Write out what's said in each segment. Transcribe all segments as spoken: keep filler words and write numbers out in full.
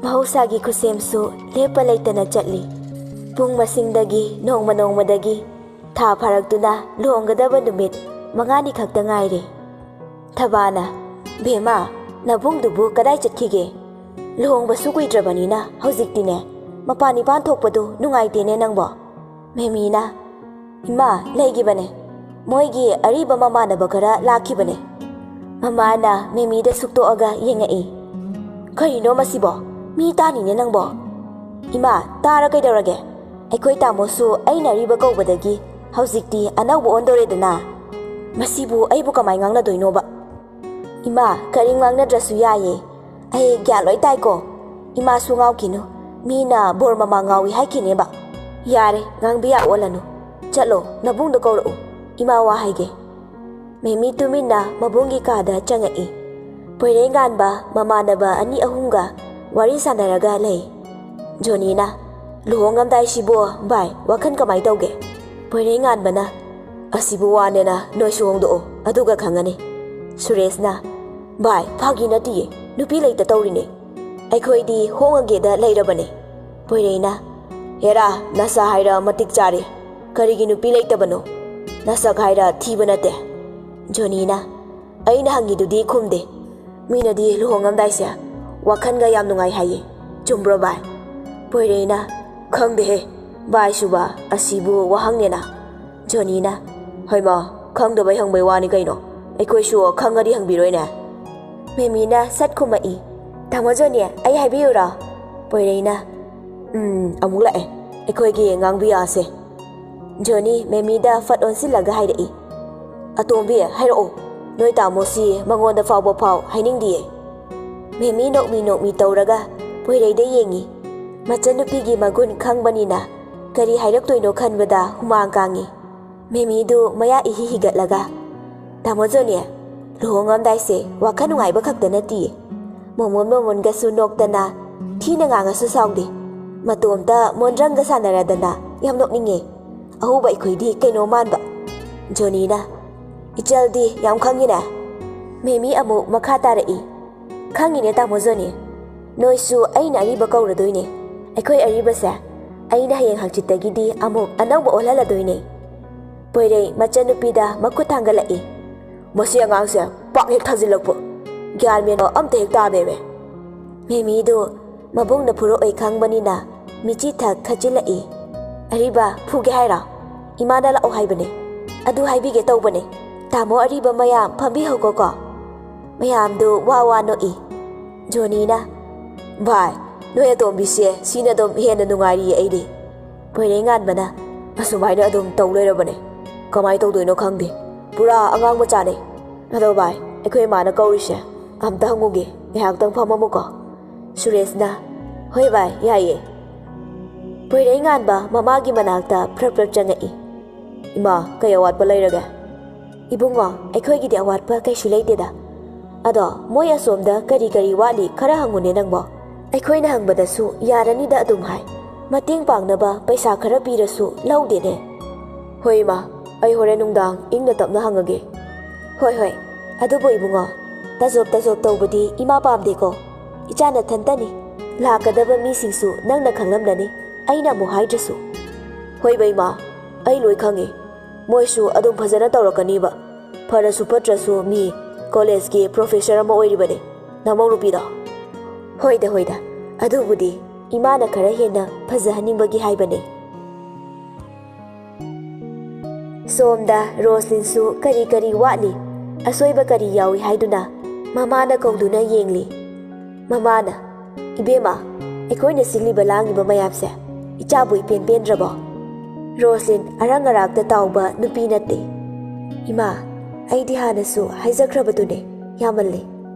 ꯃꯍꯧꯁꯥꯒꯤ ꯈꯨꯠꯁꯦꯝꯁꯨ ꯂꯦꯞꯄ ꯂꯩꯇꯅ ꯆꯠꯂꯤ꯫ ꯄꯨꯡ ꯃꯁꯤꯡꯗꯒꯤ ꯅꯣꯡꯃ ꯅꯣꯡꯃꯗꯒꯤ ꯊꯥ ꯐꯥꯔꯛꯇꯨꯅ ꯂꯨꯍꯣꯡꯒꯗꯕ ꯅꯨꯃꯤꯠ ꯃꯉꯥꯅꯤ ꯈꯛꯇ ꯉꯥꯏꯔꯦ꯫ ꯊꯕꯥꯅ, "ꯕꯦꯝꯃ, ꯅꯕꯨꯡꯗꯨꯕꯨ ꯀꯗꯥꯏ ꯆꯠꯈꯤꯒꯦ? ꯂꯨꯍꯣꯡꯕꯁꯨ ꯀꯨꯏꯗ꯭ꯔꯕꯅꯤꯅ ꯍꯧꯖꯤꯛꯇꯤꯅꯦ, ꯃꯄꯥꯟ ꯏꯄꯥꯟ ꯊꯣꯛꯄꯗꯨ ꯅꯨꯡꯉꯥꯏꯇꯦꯅꯦ ꯅꯪꯕꯣ?" ꯃꯦꯃꯤꯅ, "ꯏꯃꯥ, ꯂꯩꯈꯤꯕꯅꯦ꯫ ꯃꯣꯏꯒꯤ ꯑꯔꯤꯕ ꯃꯃꯥꯟꯅꯕ ꯈꯔ ꯂꯥꯛꯈꯤꯕꯅꯦ꯫" ꯃꯃꯥꯅ ꯃꯦꯃꯤꯗ ꯁꯨꯛꯇꯣꯛꯑꯒ ꯌꯦꯡꯉꯛꯏ꯫ "ꯀꯔꯤꯅꯣ ꯃꯁꯤꯕꯣ? ꯃꯤ ꯇꯥꯅꯤꯅꯦ ꯅꯪꯕꯣ꯫" "ꯏꯃꯥ, ꯇꯥꯔ ꯀꯩꯗꯧꯔꯒꯦ? ꯑꯩꯈꯣꯏ ꯇꯥꯃꯣꯁꯨ ꯑꯩꯅ ꯑꯔꯤꯕ ꯀꯧꯕꯗꯒꯤ ꯍꯧꯖꯤꯛꯇꯤ ꯑꯅꯧꯕ ꯑꯣꯟꯗꯣꯔꯦꯗꯅ꯫ ꯃꯁꯤꯕꯨ ꯑꯩꯕꯨ ꯀꯃꯥꯏ ꯉꯥꯡꯅꯗꯣꯏꯅꯣꯕ?" "ꯏꯃꯥ, ꯀꯔꯤꯝ ꯉꯥꯡꯅꯗ꯭ꯔꯁꯨ ꯌꯥꯏꯌꯦ꯫ ꯑꯩ ꯒ꯭ꯌꯥꯟ ꯂꯣꯏ ꯇꯥꯏꯀꯣ꯫ ꯏꯃꯥꯁꯨ ꯉꯥꯎꯈꯤꯅꯨ꯫ ꯃꯤꯅ ꯕꯣꯔ ꯃꯃꯥ ꯉꯥꯎꯏ ꯍꯥꯏꯈꯤꯅꯦꯕ꯫ ꯌꯥꯔꯦ, ꯉꯥꯡꯕꯤ ꯌꯥꯑꯣꯜꯂꯅꯨ꯫ ꯆꯠꯂꯣ, ꯅꯕꯨꯡꯗꯣ ꯀꯧꯔꯛꯎ꯫ ꯏꯃꯥ ꯋꯥ ꯍꯥꯏꯒꯦ꯫" ꯃꯦꯃꯤ ꯇꯨꯃꯤꯟꯅ ꯃꯕꯨꯡꯒꯤ ꯀꯥꯗ ꯆꯪꯉꯛꯏ꯫ ꯄꯣꯏꯔꯩꯉꯥꯟꯕ ꯃꯃꯥꯟꯅꯕ ꯑꯅꯤ ꯑꯍꯨꯝꯒ ꯋꯥꯔꯤ ꯁꯥꯟꯅꯔꯒ ꯂꯩ꯫ ꯖꯣꯅꯤꯅ, "ꯂꯨꯍꯣꯡꯉꯝꯗꯥꯏꯁꯤꯕꯣ ꯚꯥꯏ, ꯋꯥꯈꯜ ꯀꯃꯥꯏ ꯇꯧꯒꯦ?" ꯄꯣꯏꯔꯩꯉꯥꯟꯕꯅ, "ꯑꯁꯤꯕꯨ ꯋꯥꯅꯦꯅ ꯅꯣꯏꯁꯨ ꯍꯣꯡꯗꯣꯛꯑꯣ, ꯑꯗꯨꯒ ꯈꯪꯉꯅꯤ꯫" ꯁꯨꯔꯦꯁꯅ, "ꯚꯥꯏ, ꯐꯥꯒꯤ ꯅꯠꯇꯤꯌꯦ, ꯅꯨꯄꯤ ꯂꯩꯇ ꯇꯧꯔꯤꯅꯦ꯫ ꯑꯩꯈꯣꯏꯗꯤ ꯍꯣꯡꯉꯒꯦꯗ ꯂꯩꯔꯕꯅꯦ꯫" ꯄꯣꯏꯔꯩꯅ, "ꯍꯦꯔꯥ, ꯅꯁꯥ ꯍꯥꯏꯔ ꯃꯇꯤꯛ ꯆꯥꯔꯦ꯫ ꯀꯔꯤꯒꯤ ꯅꯨꯄꯤ ꯂꯩꯇꯕꯅꯣ? ꯅꯁꯛ ꯍꯥꯏꯔ ꯊꯤꯕ ꯅꯠꯇꯦ꯫" ꯖꯣꯅꯤꯅ, "ꯑꯩꯅ ꯍꯪꯉꯤꯗꯨꯗꯤ ꯈꯨꯝꯗꯦ꯫ ꯃꯤꯅꯗꯤ ꯂꯨꯍꯣꯡꯉꯝꯗꯥꯏꯁꯦ ꯋꯥꯈꯜꯒ ꯌꯥꯝ ꯅꯨꯡꯉꯥꯏ ꯍꯥꯏꯌꯦ꯫ ꯆꯨꯝꯕ꯭ꯔꯣ ꯚꯥꯏ?" ꯄꯣꯏꯔꯩꯅ, "ꯈꯪꯗꯦꯍꯦ ꯚꯥꯏ ꯁꯨꯕ, ꯑꯁꯤꯕꯨ ꯋꯥꯍꯪꯅꯦꯅ꯫" ꯖꯣꯅꯤꯅ, "ꯍꯩꯃꯥ, ꯈꯪꯗꯕꯩ ꯍꯪꯕꯩ ꯋꯥꯅꯤ ꯀꯩꯅꯣ꯫ ꯑꯩꯈꯣꯏꯁꯨ ꯈꯪꯉꯗꯤ ꯍꯪꯕꯤꯔꯣꯏꯅꯦ꯫" ꯃꯦꯃꯤꯅ ꯁꯠ ꯈꯨꯝꯃꯛꯏ꯫ "ꯇꯥꯃꯣ ꯖꯣꯅꯤ, ꯑꯩ ꯍꯥꯏꯕꯤꯌꯨꯔꯣ?" ꯄꯣꯏꯔꯩꯅ, "ꯎꯝ, ꯑꯃꯨꯛ ꯂꯥꯛꯑꯦ ꯑꯩꯈꯣꯏꯒꯤ ꯉꯥꯡꯕꯤ ꯌꯥꯁꯦ꯫" ꯖꯣꯅꯤ ꯃꯦꯃꯤꯗ ꯐꯠ ꯑꯣꯟꯁꯤꯜꯂꯒ ꯍꯥꯏꯔꯛꯏ, "ꯑꯇꯣꯝꯕꯤ, ꯍꯥꯏꯔꯛꯑꯣ꯫ ꯅꯣꯏ ꯇꯥꯃꯣꯁꯤ ꯃꯉꯣꯟꯗ ꯐꯥꯎꯕ ꯐꯥꯎ ꯍꯥꯏꯅꯤꯡꯗꯤꯌꯦ꯫" ꯃꯦꯃꯤ ꯅꯣꯛꯃꯤ ꯅꯣꯛꯃꯤ ꯇꯧꯔꯒ ꯄꯣꯏꯔꯩꯗ ꯌꯦꯡꯉꯤ꯫ ꯃꯆꯟꯅꯨꯄꯤꯒꯤ ꯃꯒꯨꯟ ꯈꯪꯕꯅꯤꯅ ꯀꯔꯤ ꯍꯥꯏꯔꯛꯇꯣꯏꯅꯣ ꯈꯟꯕꯗ ꯍꯨꯃꯥꯡ ꯀꯥꯡꯉꯤ꯫ ꯃꯦꯃꯤꯗꯨ ꯃꯌꯥ ꯏꯍꯤ ꯍꯤꯒꯠꯂꯒ, "ꯇꯥꯃꯣ ꯖꯣꯅꯤ, ꯂꯨꯍꯣꯡꯉꯝꯗꯥꯏꯁꯦ ꯋꯥꯈꯜ ꯅꯨꯡꯉꯥꯏꯕ ꯈꯛꯇ ꯅꯠꯇꯤꯌꯦ꯫ ꯃꯣꯃꯣꯟ ꯃꯣꯃꯣꯟꯒꯁꯨ ꯅꯣꯛꯇꯅ, ꯊꯤꯅ ꯉꯥꯡꯉꯁꯨ ꯁꯥꯎꯗꯦ꯫ ꯃꯇꯣꯝꯇ ꯃꯣꯟꯗ꯭ꯔꯪꯒ ꯁꯥꯟꯅꯔꯗꯅ ꯌꯥꯝ ꯅꯣꯛꯅꯤꯡꯉꯦ꯫ ꯑꯍꯧꯕ ꯑꯩꯈꯣꯏꯗꯤ ꯀꯩꯅꯣ ꯃꯥꯟꯕ꯫" ꯖꯣꯅꯤꯅ, "ꯏꯆꯜꯗꯤ ꯌꯥꯝ ꯈꯪꯉꯤꯅꯦ꯫" ꯃꯦꯃꯤ ꯑꯃꯨꯛ ꯃꯈꯥ ꯇꯥꯔꯛꯏ, "ꯈꯪꯉꯤꯅꯦ ꯇꯥꯃꯣ ꯖꯣꯅꯤ꯫ ꯅꯣꯏꯁꯨ ꯑꯩꯅ ꯑꯔꯤꯕ ꯀꯧꯔꯗꯣꯏꯅꯦ꯫ ꯑꯩꯈꯣꯏ ꯑꯔꯤꯕꯁꯦ ꯑꯩꯅ ꯍꯌꯦꯡ ꯍꯪꯆꯤꯠꯇꯒꯤꯗꯤ ꯑꯃꯨꯛ ꯑꯅꯧꯕ ꯑꯣꯜꯍꯜꯂꯗꯣꯏꯅꯦ꯫ ꯄꯣꯏꯔꯩ ꯃꯆꯟꯅꯨꯄꯤꯗ ꯃꯈꯨꯠ ꯊꯥꯡꯒꯠꯂꯛꯏ꯫ ꯃꯁꯤ ꯑꯉꯥꯡꯁꯦ ꯄꯥꯛ ꯍꯦꯛ ꯊꯥꯖꯤꯜꯂꯛꯄ꯫ ꯒ꯭ꯌꯥꯟ ꯃꯦꯟ ꯑꯝꯇ ꯍꯦꯛ ꯇꯥꯗꯦꯃꯦ꯫ ꯃꯦꯃꯤꯗꯨ ꯃꯕꯨꯡꯅ ꯐꯨꯔꯛꯑꯣꯏ ꯈꯪꯕꯅꯤꯅ ꯃꯤꯆꯤ ꯊꯛ ꯊꯛꯆꯤꯜꯂꯛꯏ꯫ "ꯑꯔꯤꯕ, ꯐꯨꯒꯦ ꯍꯥꯏꯔꯣ? ꯏꯃꯥꯅ ꯂꯥꯛꯑꯣ ꯍꯥꯏꯕꯅꯦ꯫ ꯑꯗꯨ ꯍꯥꯏꯕꯤꯒꯦ ꯇꯧꯕꯅꯦ꯫ ꯇꯥꯃꯣ ꯑꯔꯤꯕ ꯃꯌꯥꯝ ꯐꯝꯕꯤꯍꯧꯀꯣꯀꯣ꯫" ꯃꯌꯥꯝꯗꯨ ꯋꯥ ꯋꯥ ꯅꯣꯛꯏ꯫ ꯖꯣꯅꯤꯅ, "ꯚꯥꯏ, ꯅꯣꯏ ꯑꯇꯣꯝꯕꯤꯁꯦ ꯁꯤꯅ ꯑꯗꯨꯝ ꯍꯦꯟꯅ ꯅꯨꯡꯉꯥꯏꯔꯤꯌꯦ ꯑꯩꯗꯤ꯫" ꯄꯣꯏꯔꯩꯉꯥꯟꯕꯅ, "ꯑꯁꯨꯃꯥꯏꯅ ꯑꯗꯨꯝ ꯇꯧ ꯂꯩꯔꯕꯅꯦ꯫ ꯀꯃꯥꯏꯅ ꯇꯧꯗꯣꯏꯅꯣ ꯈꯪꯗꯦ꯫ ꯄꯨꯔꯥ ꯑꯉꯥꯡ ꯃꯆꯥꯅꯦ꯫ ꯑꯗꯣ ꯚꯥꯏ, ꯑꯩꯈꯣꯏ ꯏꯃꯥꯅ ꯀꯧꯔꯤꯁꯦ ꯑꯝꯇ ꯍꯪꯉꯨꯒꯦ, ꯉꯥꯏꯍꯥꯛꯇꯪ ꯐꯝꯃꯝꯃꯨꯀꯣ꯫" ꯁꯨꯔꯦꯁꯅ, "ꯍꯣꯏ ꯚꯥꯏ, ꯌꯥꯏꯌꯦ꯫" ꯄꯣꯏꯔꯩꯉꯥꯟꯕ ꯃꯃꯥꯒꯤ ꯃꯅꯥꯛꯇ ꯐ꯭ꯔꯞ ꯐ꯭ꯔꯞ ꯆꯪꯉꯛꯏ꯫ "ꯏꯃꯥ, ꯀꯩ ꯑꯋꯥꯠꯄ ꯂꯩꯔꯒꯦ?" "ꯏꯕꯨꯡꯉꯣ, ꯑꯩꯈꯣꯏꯒꯤꯗꯤ ꯑꯋꯥꯠꯄ ꯀꯩꯁꯨ ꯂꯩꯇꯦꯗ꯫ ꯑꯗꯣ ꯃꯣꯏ ꯑꯁꯣꯝꯗ ꯀꯔꯤ ꯀꯔꯤ ꯋꯥꯠꯂꯤ ꯈꯔ ꯍꯪꯉꯨꯅꯦ ꯅꯪꯕꯣ꯫ ꯑꯩꯈꯣꯏꯅ ꯍꯪꯕꯗꯁꯨ ꯌꯥꯔꯅꯤꯗ ꯑꯗꯨꯝ ꯍꯥꯏ꯫ ꯃꯇꯦꯡ ꯄꯥꯡꯅꯕ ꯄꯩꯁꯥ ꯈꯔ ꯄꯤꯔꯁꯨ ꯂꯧꯗꯦꯅꯦ꯫" "ꯍꯣꯏ ꯏꯃꯥ, ꯑꯩ ꯍꯣꯔꯦꯟ ꯅꯨꯡꯗꯥꯡ ꯏꯪꯅ ꯇꯞꯅ ꯍꯪꯉꯒꯦ꯫" "ꯍꯣꯏ ꯍꯣꯏ, ꯑꯗꯨꯕꯨ ꯏꯕꯨꯡꯉꯣ, ꯇꯖꯣꯞ ꯇꯖꯣꯞ ꯇꯧꯕꯗꯤ ꯏꯃꯥ ꯄꯥꯝꯗꯦꯀꯣ꯫ ꯏꯆꯥ ꯅꯊꯟꯇꯅꯤ꯫ ꯂꯥꯛꯀꯗꯕ ꯃꯤꯁꯤꯡꯁꯨ ꯅꯪꯅ ꯈꯪꯂꯝꯂꯅꯤ, ꯑꯩꯅ ꯑꯃꯨꯛ ꯍꯥꯏꯗ꯭ꯔꯁꯨ꯫" "ꯍꯣꯏꯕ ꯏꯃꯥ, ꯑꯩ ꯂꯣꯏ ꯈꯪꯉꯤ꯫ ꯃꯣꯏꯁꯨ ꯑꯗꯨꯝ ꯐꯖꯅ ꯇꯧꯔꯛꯀꯅꯤꯕ꯫ ꯐꯔꯁꯨ ꯐꯠꯇ꯭ꯔꯁꯨ ꯃꯤ ꯀꯣꯂꯦꯖꯀꯤ ꯄ꯭ꯔꯣꯐꯦꯁꯔ ꯑꯃ ꯑꯣꯏꯔꯤꯕꯅꯦ, ꯅꯃꯧ ꯅꯨꯄꯤꯗꯣ꯫" "ꯍꯣꯏꯗ ꯍꯣꯏꯗ, ꯑꯗꯨꯕꯨꯗꯤ ꯏꯃꯥꯅ ꯈꯔ ꯍꯦꯟꯅ ꯐꯖꯍꯟꯅꯤꯡꯕꯒꯤ ꯍꯥꯏꯕꯅꯦ꯫" ꯁꯣꯝꯗ ꯔꯣꯁꯂꯤꯟꯁꯨ ꯀꯔꯤ ꯀꯔꯤ ꯋꯥꯠꯂꯤ, ꯑꯁꯣꯏꯕ ꯀꯔꯤ ꯌꯥꯎꯏ ꯍꯥꯏꯗꯨꯅ ꯃꯃꯥꯅ ꯀꯧꯗꯨꯅ ꯌꯦꯡꯂꯤ꯫ ꯃꯃꯥꯅ, "ꯏꯕꯦꯝꯃ, ꯑꯩꯈꯣꯏꯅ ꯁꯤꯜꯂꯤꯕ ꯂꯥꯡꯂꯤꯕ ꯃꯌꯥꯝꯁꯦ ꯏꯆꯥꯕꯨ ꯏꯄꯦꯟ ꯄꯦꯟꯗ꯭ꯔꯕꯣ?" ꯔꯣꯁꯂꯤꯟ ꯑꯔꯪ ꯑꯔꯥꯛꯇ ꯇꯥꯎꯕ ꯅꯨꯄꯤ ꯅꯠꯇꯦ꯫ "ꯏꯃꯥ, ꯑꯩꯗꯤ ꯍꯥꯟꯅꯁꯨ ꯍꯥꯏꯖꯈ꯭ꯔꯕꯗꯨꯅꯦ, ꯌꯥꯝꯃꯜꯂꯦ꯫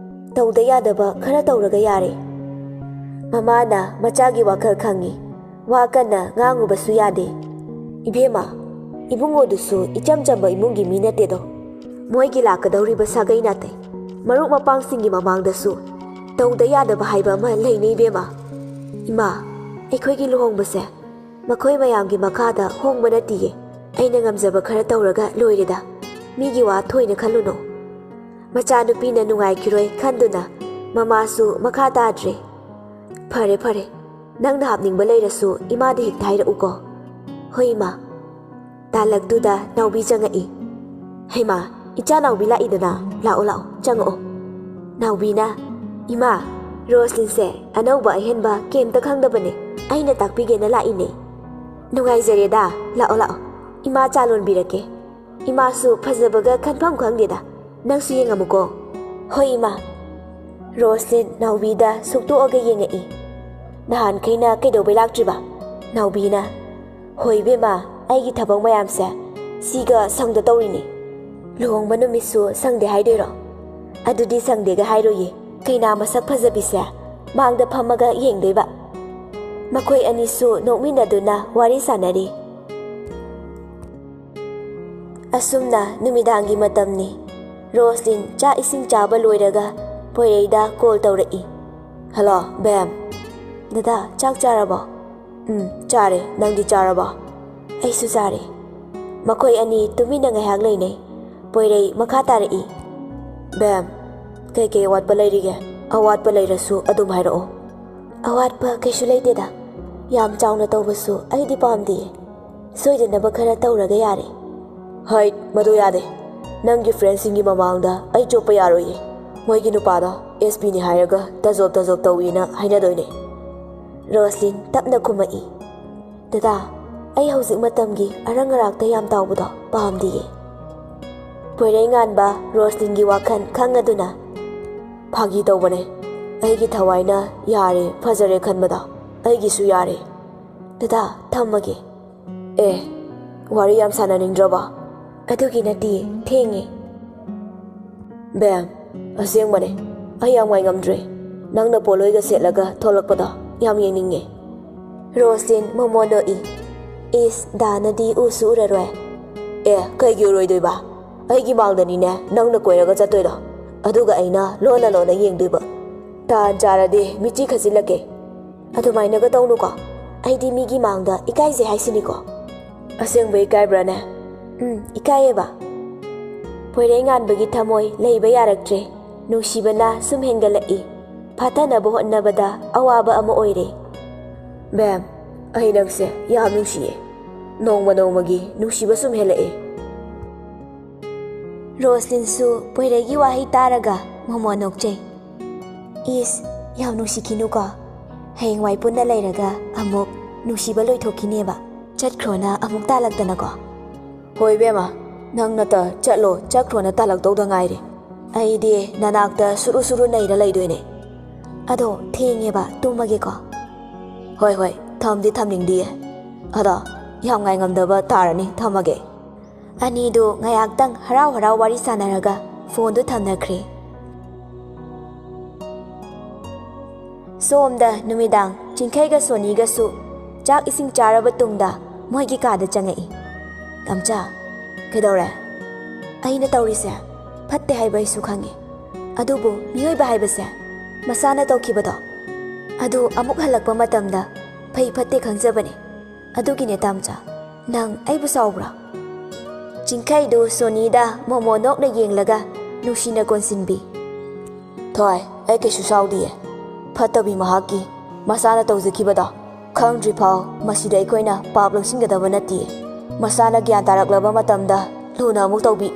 ꯇꯧꯗ ꯌꯥꯗꯕ ꯈꯔ ꯇꯧꯔꯒ ꯌꯥꯔꯦ꯫" ꯃꯃꯥꯅ ꯃꯆꯥꯒꯤ ꯋꯥꯈꯜ ꯈꯪꯉꯤ꯫ ꯋꯥ ꯀꯟꯅ ꯉꯥꯡꯉꯨꯕꯁꯨ ꯌꯥꯗꯦ꯫ "ꯏꯕꯦꯝꯃ, ꯏꯕꯨꯡꯉꯣꯗꯨꯁꯨ ꯏꯆꯝ ꯆꯝꯕ ꯏꯃꯨꯡꯒꯤ ꯃꯤ ꯅꯠꯇꯦꯗꯣ꯫ ꯃꯣꯏꯒꯤ ꯂꯥꯛꯀꯗꯧꯔꯤꯕ ꯁꯥꯒꯩ ꯅꯥꯇꯩ, ꯃꯔꯨꯞ ꯃꯄꯥꯡꯁꯤꯡꯒꯤ ꯃꯃꯥꯡꯗꯁꯨ ꯇꯧꯗ ꯌꯥꯗꯕ ꯍꯥꯏꯕ ꯑꯃ ꯂꯩꯅꯦ ꯏꯕꯦꯝꯃ꯫ ꯏꯃꯥ, ꯑꯩꯈꯣꯏꯒꯤ ꯂꯨꯍꯣꯡꯕꯁꯦ ꯃꯈꯣꯏ ꯃꯌꯥꯝꯒꯤ ꯃꯈꯥꯗ ꯍꯣꯡꯕ ꯅꯠꯇꯤꯌꯦ꯫ ꯑꯩꯅ ꯉꯝꯖꯕ ꯈꯔ ꯇꯧꯔꯒ ꯂꯣꯏꯔꯦꯗ꯫ ꯃꯤꯒꯤ ꯋꯥ ꯊꯣꯏꯅ ꯈꯜꯂꯨꯅꯨ꯫" ꯃꯆꯥꯅꯨꯄꯤꯅ ꯅꯨꯡꯉꯥꯏꯈꯤꯔꯣꯏ ꯈꯟꯗꯨꯅ ꯃꯃꯥꯁꯨ ꯃꯈꯥ ꯇꯥꯗ꯭ꯔꯦ꯫ "ꯐꯔꯦ, ꯐꯔꯦ꯫ ꯅꯪꯅ ꯍꯥꯞꯅꯤꯡꯕ ꯂꯩꯔꯁꯨ ꯏꯃꯥꯗ ꯍꯦꯛꯇ ꯍꯥꯏꯔꯛꯎꯀꯣ꯫" "ꯍꯣꯏ, ꯏꯃꯥ꯫" ꯇꯥꯂꯛꯇꯨꯗ ꯅꯥꯎꯕꯤ ꯆꯪꯉꯛꯏ꯫ "ꯍꯩꯃꯥ, ꯏꯆꯥ ꯅꯥꯎꯕꯤ ꯂꯥꯛꯏꯗꯅ꯫ ꯂꯥꯛꯑꯣ, ꯂꯥꯛꯑꯣ, ꯆꯪꯉꯛꯑꯣ꯫" ꯅꯥꯎꯕꯤꯅ, "ꯏꯃꯥ, ꯔꯣꯁꯂꯤꯟꯁꯦ ꯑꯅꯧꯕ ꯑꯍꯦꯟꯕ ꯀꯩꯝꯇ ꯈꯪꯗꯕꯅꯦ꯫ ꯑꯩꯅ ꯇꯥꯛꯄꯤꯒꯦꯅ ꯂꯥꯛꯏꯅꯦ꯫" "ꯅꯨꯡꯉꯥꯏꯖꯔꯦꯗ꯫ ꯂꯥꯛꯑꯣ, ꯂꯥꯛꯑꯣ꯫ ꯏꯃꯥ ꯆꯥ ꯂꯣꯟꯕꯤꯔꯛꯀꯦ꯫ ꯏꯃꯥꯁꯨ ꯐꯖꯕꯒ ꯈꯟꯐꯝ ꯈꯪꯗꯦꯗ꯫ ꯅꯪꯁꯨ ꯌꯦꯡꯉꯝꯃꯨꯀꯣ꯫" "ꯍꯣꯏ, ꯏꯃꯥ꯫" ꯔꯣꯁꯂꯤꯟ ꯅꯥꯎꯕꯤꯗ ꯁꯨꯛꯇꯣꯛꯑꯒ ꯌꯦꯡꯉꯛꯏ꯫ "ꯅꯍꯥꯟꯈꯩꯅ ꯀꯩꯗꯧꯕꯩ ꯂꯥꯛꯇ꯭ꯔꯤꯕ?" ꯅꯥꯎꯕꯤꯅ, "ꯍꯣꯏ ꯏꯕꯦꯝꯃ, ꯑꯩꯒꯤ ꯊꯕꯛ ꯃꯌꯥꯝꯁꯦ ꯁꯤꯒ ꯁꯪꯗ ꯇꯧꯔꯤꯅꯤ꯫ ꯂꯨꯍꯣꯡꯕ ꯅꯨꯃꯤꯠꯁꯨ ꯁꯪꯗꯦ ꯍꯥꯏꯗꯣꯏꯔꯣ? ꯑꯗꯨꯗꯤ ꯁꯪꯗꯦꯒ ꯍꯥꯏꯔꯣꯏꯌꯦ꯫ ꯀꯩꯅꯥ ꯃꯁꯛ ꯐꯖꯕꯤꯁꯦ ꯃꯥꯡꯗ ꯐꯝꯃꯒ ꯌꯦꯡꯗꯣꯏꯕ꯫" ꯃꯈꯣꯏ ꯑꯅꯤꯁꯨ ꯅꯣꯛꯃꯤꯟꯅꯗꯨꯅ ꯋꯥꯔꯤ ꯁꯥꯟꯅꯔꯤ꯫ ꯑꯁꯨꯝꯅ ꯅꯨꯃꯤꯗꯥꯡꯒꯤ ꯃꯇꯝꯅꯤ꯫ ꯔꯣꯁꯂꯤꯟ ꯆꯥꯛ ꯏꯁꯤꯡ ꯆꯥꯕ ꯂꯣꯏꯔꯒ ꯄꯣꯏꯔꯩꯗ ꯀꯣꯜ ꯇꯧꯔꯛꯏ꯫ "ꯍꯜꯂꯣ, ꯕꯦꯝ꯫" "ꯗꯗꯥ, ꯆꯥꯛ ꯆꯥꯔꯕꯣ?" "ꯎꯝ, ꯆꯥꯔꯦ꯫ ꯅꯪꯗꯤ ꯆꯥꯔꯕꯣ?" "ꯑꯩꯁꯨ ꯆꯥꯔꯦ꯫" ꯃꯈꯣꯏ ꯑꯅꯤ ꯇꯨꯃꯤꯟꯅ ꯉꯥꯏꯍꯥꯛ ꯂꯩꯅꯩ꯫ ꯄꯣꯏꯔꯩ ꯃꯈꯥ ꯇꯥꯔꯛꯏ꯫ "ꯕꯦꯝ, ꯀꯩꯀꯩ ꯑꯋꯥꯠꯄ ꯂꯩꯔꯤꯒꯦ? ꯑꯋꯥꯠꯄ ꯂꯩꯔꯁꯨ ꯑꯗꯨꯝ ꯍꯥꯏꯔꯛꯑꯣ꯫" "ꯑꯋꯥꯠꯄ ꯀꯩꯁꯨ ꯂꯩꯇꯦꯗ꯫ ꯌꯥꯝ ꯆꯥꯎꯅ ꯇꯧꯕꯁꯨ ꯑꯩꯗꯤ ꯄꯥꯝꯗꯤꯌꯦ꯫ ꯁꯣꯏꯗꯅꯕ ꯈꯔ ꯇꯧꯔꯒ ꯌꯥꯔꯦ꯫" "ꯍꯩꯠ, ꯃꯗꯨ ꯌꯥꯗꯦ꯫ ꯅꯪꯒꯤ ꯐ꯭ꯔꯦꯟꯁꯤꯡꯒꯤ ꯃꯃꯥꯡꯗ ꯑꯩ ꯆꯣꯞꯄ ꯌꯥꯔꯣꯏꯌꯦ꯫ ꯃꯣꯏꯒꯤ ꯅꯨꯄꯥꯗꯣ ꯑꯦꯁ ꯄꯤꯅꯤ ꯍꯥꯏꯔꯒ ꯇꯖꯣꯞ ꯇꯖꯣꯞ ꯇꯧꯏꯅ ꯍꯥꯏꯅꯗꯣꯏꯅꯦ꯫" ꯔꯣꯁꯂꯤꯟ ꯇꯞꯅ ꯈꯨꯝꯃꯛꯏ꯫ "ꯗꯗꯥ, ꯑꯩ ꯍꯧꯖꯤꯛ ꯃꯇꯝꯒꯤ ꯑꯔꯪ ꯑꯔꯥꯛꯇ ꯌꯥꯝ ꯇꯥꯎꯕꯗꯣ ꯄꯥꯝꯗꯤꯌꯦ꯫" ꯄꯣꯏꯔꯩ ꯉꯥꯟꯕ ꯔꯣꯁꯂꯤꯟꯒꯤ ꯋꯥꯈꯜ ꯈꯪꯉꯗꯨꯅ, "ꯐꯥꯒꯤ ꯇꯧꯕꯅꯦ꯫ ꯑꯩꯒꯤ ꯊꯋꯥꯏꯅ ꯌꯥꯔꯦ, ꯐꯖꯔꯦ ꯈꯟꯕꯗꯣ ꯑꯩꯒꯤꯁꯨ ꯌꯥꯔꯦ꯫ ꯗꯗꯥ, ꯊꯝꯃꯒꯦ꯫" "ꯑꯦ, ꯋꯥꯔꯤ ꯌꯥꯝ ꯁꯥꯟꯅꯅꯤꯡꯗ꯭ꯔꯕꯣ?" "ꯑꯗꯨꯒꯤ ꯅꯠꯇꯤꯌꯦ, ꯊꯦꯡꯉꯦ꯫" "ꯕꯦꯝ, ꯑꯁꯦꯡꯕꯅꯦ, ꯑꯩ ꯌꯥꯝ ꯉꯥꯏꯉꯝꯗ꯭ꯔꯦ꯫ ꯅꯪꯅ ꯄꯣꯠꯂꯣꯏꯒ ꯁꯦꯠꯂꯒ ꯊꯣꯛꯂꯛꯄꯗꯣ ꯌꯥꯝ ꯌꯦꯡꯅꯤꯡꯉꯦ꯫" ꯔꯣꯁꯂꯤꯟ ꯃꯣꯃꯣꯟ ꯅꯣꯛꯏ꯫ "ꯏꯁ, ꯗꯥꯅꯗꯤ ꯎꯁꯨ ꯎꯔꯔꯣꯏ꯫" "ꯑꯦ, ꯀꯩꯒꯤ ꯎꯔꯣꯏꯗꯣꯏꯕ? ꯑꯩꯒꯤ ꯃꯥꯡꯗꯅꯤꯅꯦ ꯅꯪꯅ ꯀꯣꯏꯔꯒ ꯆꯠꯇꯣꯏꯗꯣ꯫ ꯑꯗꯨꯒ ꯑꯩꯅ ꯂꯣꯟꯅ ꯂꯣꯟꯅ ꯌꯦꯡꯗꯣꯏꯕ꯫ ꯇꯥꯟ ꯆꯥꯔꯗꯤ ꯃꯤꯠꯆꯤ ꯈꯠꯆꯤꯜꯂꯛꯀꯦ꯫" "ꯑꯗꯨꯃꯥꯏꯅꯒ ꯇꯧꯅꯨꯀꯣ꯫ ꯑꯩꯗꯤ ꯃꯤꯒꯤ ꯃꯥꯡꯗ ꯏꯀꯥꯏꯖꯩ ꯍꯥꯏꯁꯤꯅꯤꯀꯣ꯫" "ꯑꯁꯦꯡꯕ ꯏꯀꯥꯏꯕ꯭ꯔꯥꯅꯦ?" "ꯎꯝ, ꯏꯀꯥꯏꯌꯦꯕ꯫" ꯄꯣꯏꯔꯩ ꯉꯥꯟꯕꯒꯤ ꯊꯃꯣꯏ ꯂꯩꯕ ꯌꯥꯔꯛꯇ꯭ꯔꯦ꯫ ꯅꯨꯡꯁꯤꯕꯅ ꯁꯨꯝ ꯍꯦꯟꯒꯠꯂꯛꯏ꯫ ꯐꯥꯊꯅꯕ ꯍꯣꯠꯅꯕꯗ ꯑꯋꯥꯕ ꯑꯃ ꯑꯣꯏꯔꯦ꯫ ꯕꯦꯝ, ꯑꯩ ꯅꯪꯁꯦ ꯌꯥꯝ ꯅꯨꯡꯁꯤꯌꯦ꯫ ꯅꯣꯡꯃ ꯅꯣꯡꯃꯒꯤ ꯅꯨꯡꯁꯤꯕ ꯁꯨꯝ ꯍꯦꯜꯂꯛꯑꯦ꯫ ꯔꯣꯁꯂꯤꯟꯁꯨ ꯄꯣꯏꯔꯩꯒꯤ ꯋꯥꯍꯩ ꯇꯥꯔꯒ ꯃꯣꯃꯣꯟ ꯅꯣꯛꯆꯩ꯫ ꯏꯁ, ꯌꯥꯝ ꯅꯨꯡꯁꯤꯈꯤꯅꯨꯀꯣ꯫ ꯍꯌꯦꯡꯋꯥꯏ ꯄꯨꯟꯅ ꯂꯩꯔꯒ ꯑꯃꯨꯛ ꯅꯨꯡꯁꯤꯕ ꯂꯣꯏꯊꯣꯛꯈꯤꯅꯦꯕ꯫ ꯆꯠꯈ꯭ꯔꯣꯅ ꯑꯃꯨꯛ ꯇꯥꯜꯂꯛꯇꯅꯀꯣ꯫ ꯍꯣꯏ ꯏꯕꯦꯝꯃ, ꯅꯪ ꯅꯇ ꯆꯠꯂꯣ, ꯆꯠꯈ꯭ꯔꯣꯅ ꯇꯥꯜꯂꯛꯇꯧꯗ ꯉꯥꯏꯔꯦ꯫ ꯑꯩꯗꯤ ꯅꯅꯥꯛꯇ ꯁꯨꯔꯨ ꯁꯨꯔꯨ ꯅꯩꯔ ꯂꯩꯗꯣꯏꯅꯦ꯫ ꯑꯗꯣ ꯊꯦꯡꯉꯦꯕ, ꯇꯨꯝꯃꯒꯦꯀꯣ꯫ ꯍꯣꯏ ꯍꯣꯏ, ꯊꯝꯗꯤ ꯊꯝꯅꯤꯡꯗꯤꯌꯦ꯫ ꯑꯗꯣ ꯌꯥꯝ ꯉꯥꯏꯉꯝꯗꯕ ꯇꯥꯔꯅꯤ, ꯊꯝꯃꯒꯦ꯫ ꯑꯅꯤꯗꯨ ꯉꯥꯏꯍꯥꯛꯇꯪ ꯍꯔꯥꯎ ꯍꯔꯥꯎ ꯋꯥꯔꯤ ꯁꯥꯟꯅꯔꯒ ꯐꯣꯟꯗꯨ ꯊꯝꯅꯈ꯭ꯔꯦ꯫ ꯁꯣꯝꯗ ꯅꯨꯃꯤꯗꯥꯡ ꯆꯤꯡꯈꯩꯒ ꯁꯣꯅꯤꯒꯁꯨ ꯆꯥꯛ ꯏꯁꯤꯡ ꯆꯥꯔꯕ ꯇꯨꯡꯗ ꯃꯣꯏꯒꯤ ꯀꯥꯗ ꯆꯪꯉꯛꯏ꯫ "ꯇꯝꯆꯥ, ꯀꯩꯗꯧꯔꯦ?" "ꯑꯩꯅ ꯇꯧꯔꯤꯁꯦ ꯐꯠꯇꯦ ꯍꯥꯏꯕ ꯑꯩꯁꯨ ꯈꯪꯉꯤ꯫ ꯑꯗꯨꯕꯨ ꯃꯤꯑꯣꯏꯕ ꯍꯥꯏꯕꯁꯦ ꯃꯁꯥꯅ ꯇꯧꯈꯤꯕꯗꯣ ꯑꯗꯨ ꯑꯃꯨꯛ ꯍꯜꯂꯛꯄ ꯃꯇꯝꯗ ꯐꯩ ꯐꯠꯇꯦ ꯈꯪꯖꯕꯅꯤ꯫ ꯑꯗꯨꯒꯤꯅꯦ ꯇꯥꯝꯆꯥ, ꯅꯪ ꯑꯩꯕꯨ ꯁꯥꯎꯕ꯭ꯔꯥ?" ꯆꯤꯡꯈꯩꯗꯨ ꯁꯣꯅꯤꯗ ꯃꯣꯃꯣ ꯅꯣꯛꯅ ꯌꯦꯡꯂꯒ ꯅꯨꯡꯁꯤꯅ ꯀꯣꯟꯁꯤꯟꯕꯤ꯫ "ꯊꯣꯏ, ꯑꯩ ꯀꯩꯁꯨ ꯁꯥꯎꯗꯤꯌꯦ꯫ ꯐꯠꯇꯕꯤ ꯃꯍꯥꯛꯀꯤ ꯃꯁꯥꯅ ꯇꯧꯖꯈꯤꯕꯗꯣ ꯈꯪꯗ꯭ꯔꯤꯐꯥꯎ ꯃꯁꯤꯗ ꯑꯩꯈꯣꯏꯅ ꯄꯥꯞ ꯂꯧꯁꯤꯟꯒꯗꯕ ꯅꯠꯇꯤꯌꯦ꯫ ꯃꯁꯥꯅ ꯒ꯭ꯌꯥꯟ ꯇꯥꯔꯛꯂꯕ ꯃꯇꯝꯗ ꯂꯨꯅ ꯑꯃꯨꯛ ꯇꯧꯕꯤ꯫"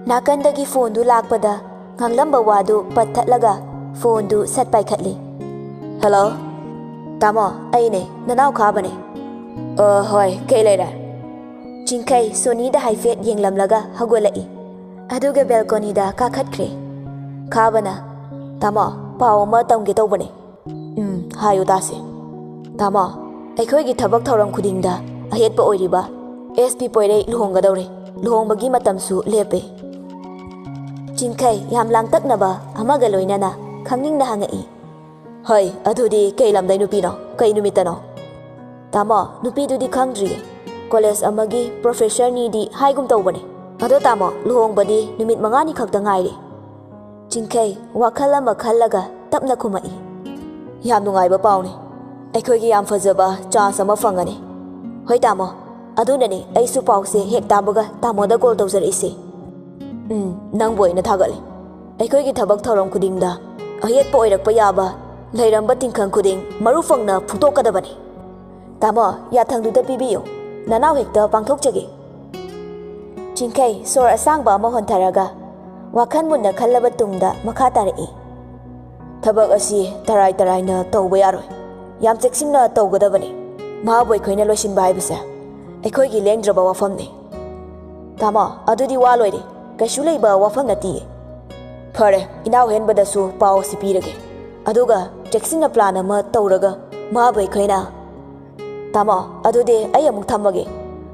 ꯅꯥꯀꯟꯗꯒꯤ ꯐꯣꯟꯗꯨ ꯂꯥꯛꯄꯗ ꯉꯥꯡꯂꯝꯕ ꯋꯥꯗꯨ ꯄꯠꯊꯠꯂꯒ ꯐꯣꯟꯗꯨ ꯁꯠ ꯄꯥꯏꯈꯠꯂꯤ꯫ "ꯍꯦꯜꯂꯣ, ꯇꯥꯃꯣ, ꯑꯩꯅꯦ, ꯅꯅꯥꯎ ꯈꯥꯕꯅꯦ꯫" "ꯑ, ꯍꯣꯏ, ꯀꯩ ꯂꯩꯔꯦ?" ꯆꯤꯡꯈꯩ ꯁꯣꯅꯤꯗ ꯍꯥꯏꯐꯦꯠ ꯌꯦꯡꯂꯝꯂꯒ ꯍꯧꯒꯠꯂꯛꯏ꯫ ꯑꯗꯨꯒ ꯕꯦꯜꯀꯣꯅꯤꯗ ꯀꯥꯈꯠꯈ꯭ꯔꯦ꯫ ꯈꯥꯕꯅ, "ꯇꯥꯃꯣ, ꯄꯥꯎ ꯑꯃ ꯇꯝꯒꯦ ꯇꯧꯕꯅꯦ꯫" "ꯎꯝ, ꯍꯥꯏꯌꯨ ꯇꯥꯁꯦ꯫" "ꯇꯥꯃꯣ, ꯑꯩꯈꯣꯏꯒꯤ ꯊꯕꯛ ꯊꯧꯔꯝ ꯈꯨꯗꯤꯡꯗ ꯑꯍꯦꯠꯄ ꯑꯣꯏꯔꯤꯕ ꯑꯦꯁ ꯄꯤ ꯄꯣꯏꯔꯩ ꯂꯨꯍꯣꯡꯒꯗꯧꯔꯦ꯫ ꯂꯨꯍꯣꯡꯕꯒꯤ ꯃꯇꯝꯁꯨ ꯂꯦꯞꯄꯦ꯫" ꯆꯤꯡꯈꯩ ꯌꯥꯝ ꯂꯥꯡꯇꯛꯅꯕ ꯑꯃꯒ ꯂꯣꯏꯅꯅ ꯈꯪꯅꯤꯡꯅ ꯍꯪꯉꯛꯏ꯫ "ꯍꯣꯏ, ꯑꯗꯨꯗꯤ ꯀꯩ ꯂꯝꯗꯩ ꯅꯨꯄꯤꯅꯣ? ꯀꯩ ꯅꯨꯃꯤꯠꯇꯅꯣ?" "ꯇꯥꯃꯣ, ꯅꯨꯄꯤꯗꯨꯗꯤ ꯈꯪꯗ꯭ꯔꯤꯌꯦ꯫ ꯀꯣꯂꯦꯖ ꯑꯃꯒꯤ ꯄ꯭ꯔꯣꯐꯦꯁꯔꯅꯤꯗꯤ ꯍꯥꯏꯒꯨꯝ ꯇꯧꯕꯅꯦ꯫ ꯑꯗꯣ ꯇꯥꯃꯣ, ꯂꯨꯍꯣꯡꯕꯗꯤ ꯅꯨꯃꯤꯠ ꯃꯉꯥꯅꯤ ꯈꯛꯇ ꯉꯥꯏꯔꯦ꯫" ꯆꯤꯡꯈꯩ ꯋꯥꯈꯜ ꯑꯃ ꯈꯜꯂꯒ ꯇꯞꯅ ꯈꯨꯝꯃꯛꯏ꯫ "ꯌꯥꯝ ꯅꯨꯡꯉꯥꯏꯕ ꯄꯥꯎꯅꯤ꯫ ꯑꯩꯈꯣꯏꯒꯤ ꯌꯥꯝ ꯐꯖꯕ ꯆꯥꯟꯁ ꯑꯃ ꯐꯪꯉꯅꯤ꯫" "ꯍꯣꯏ ꯇꯥꯃꯣ, ꯑꯗꯨꯅꯅꯦ ꯑꯩꯁꯨ ꯄꯥꯎꯁꯦ ꯍꯦꯛ ꯇꯥꯕꯒ ꯇꯥꯃꯣꯗ ꯀꯣꯜ ꯇꯧꯖꯔꯛꯏꯁꯦ꯫" "ꯎꯝ, ꯅꯪꯕꯨ ꯑꯣꯏꯅ ꯊꯥꯒꯠꯂꯦ꯫ ꯑꯩꯈꯣꯏꯒꯤ ꯊꯕꯛ ꯊꯧꯔꯝ ꯈꯨꯗꯤꯡꯗ ꯑꯌꯦꯠꯄ ꯑꯣꯏꯔꯛꯄ ꯌꯥꯕ ꯂꯩꯔꯝꯕ ꯇꯤꯡꯈꯪ ꯈꯨꯗꯤꯡ ꯃꯔꯨ ꯐꯪꯅ ꯐꯨꯛꯇꯣꯛꯀꯗꯕꯅꯤ꯫ ꯇꯥꯃꯣ, ꯌꯥꯊꯪꯗꯨꯗ ꯄꯤꯕꯤꯌꯨ, ꯅꯅꯥꯎ ꯍꯦꯛꯇ ꯄꯥꯡꯊꯣꯛꯆꯒꯦ꯫ ꯆꯤꯡꯈꯩ ꯁꯣꯔ ꯑꯁꯥꯡꯕ ꯑꯃ ꯍꯣꯟꯊꯔꯒ ꯋꯥꯈꯜ ꯃꯨꯟꯅ ꯈꯜꯂꯕ ꯇꯨꯡꯗ ꯃꯈꯥ ꯇꯥꯔꯛꯏ꯫ ꯊꯕꯛ ꯑꯁꯤ ꯇꯔꯥꯏ ꯇꯔꯥꯏꯅ ꯇꯧꯕ ꯌꯥꯔꯣꯏ, ꯌꯥꯝ ꯆꯦꯛꯁꯤꯟꯅ ꯇꯧꯒꯗꯕꯅꯤ꯫ ꯃꯍꯥꯛꯄꯨ ꯑꯩꯈꯣꯏꯅ ꯂꯣꯏꯁꯤꯟꯕ ꯍꯥꯏꯕꯁꯦ ꯑꯩꯈꯣꯏꯒꯤ ꯂꯦꯡꯗ꯭ꯔꯕ ꯋꯥꯐꯝꯅꯤ꯫ ꯇꯥꯃꯣ, ꯑꯗꯨꯗꯤ ꯋꯥ ꯂꯣꯏꯔꯦ, ꯀꯩꯁꯨ ꯂꯩꯕ ꯋꯥꯐꯝ ꯅꯠꯇꯤꯌꯦ꯫ ꯐꯔꯦ, ꯏꯅꯥꯎ ꯍꯦꯟꯕꯗꯁꯨ ꯄꯥꯎ ꯑꯁꯤ ꯄꯤꯔꯒꯦ, ꯑꯗꯨꯒ ꯆꯦꯛꯁꯤꯟꯅ ꯄ꯭ꯂꯥꯟ ꯑꯃ ꯇꯧꯔꯒ ꯃꯍꯥꯛꯄꯨ ꯑꯩꯈꯣꯏꯅ꯫ ꯇꯥꯃꯣ, ꯑꯗꯨꯗꯤ ꯑꯩ ꯑꯃꯨꯛ ꯊꯝꯃꯒꯦ꯫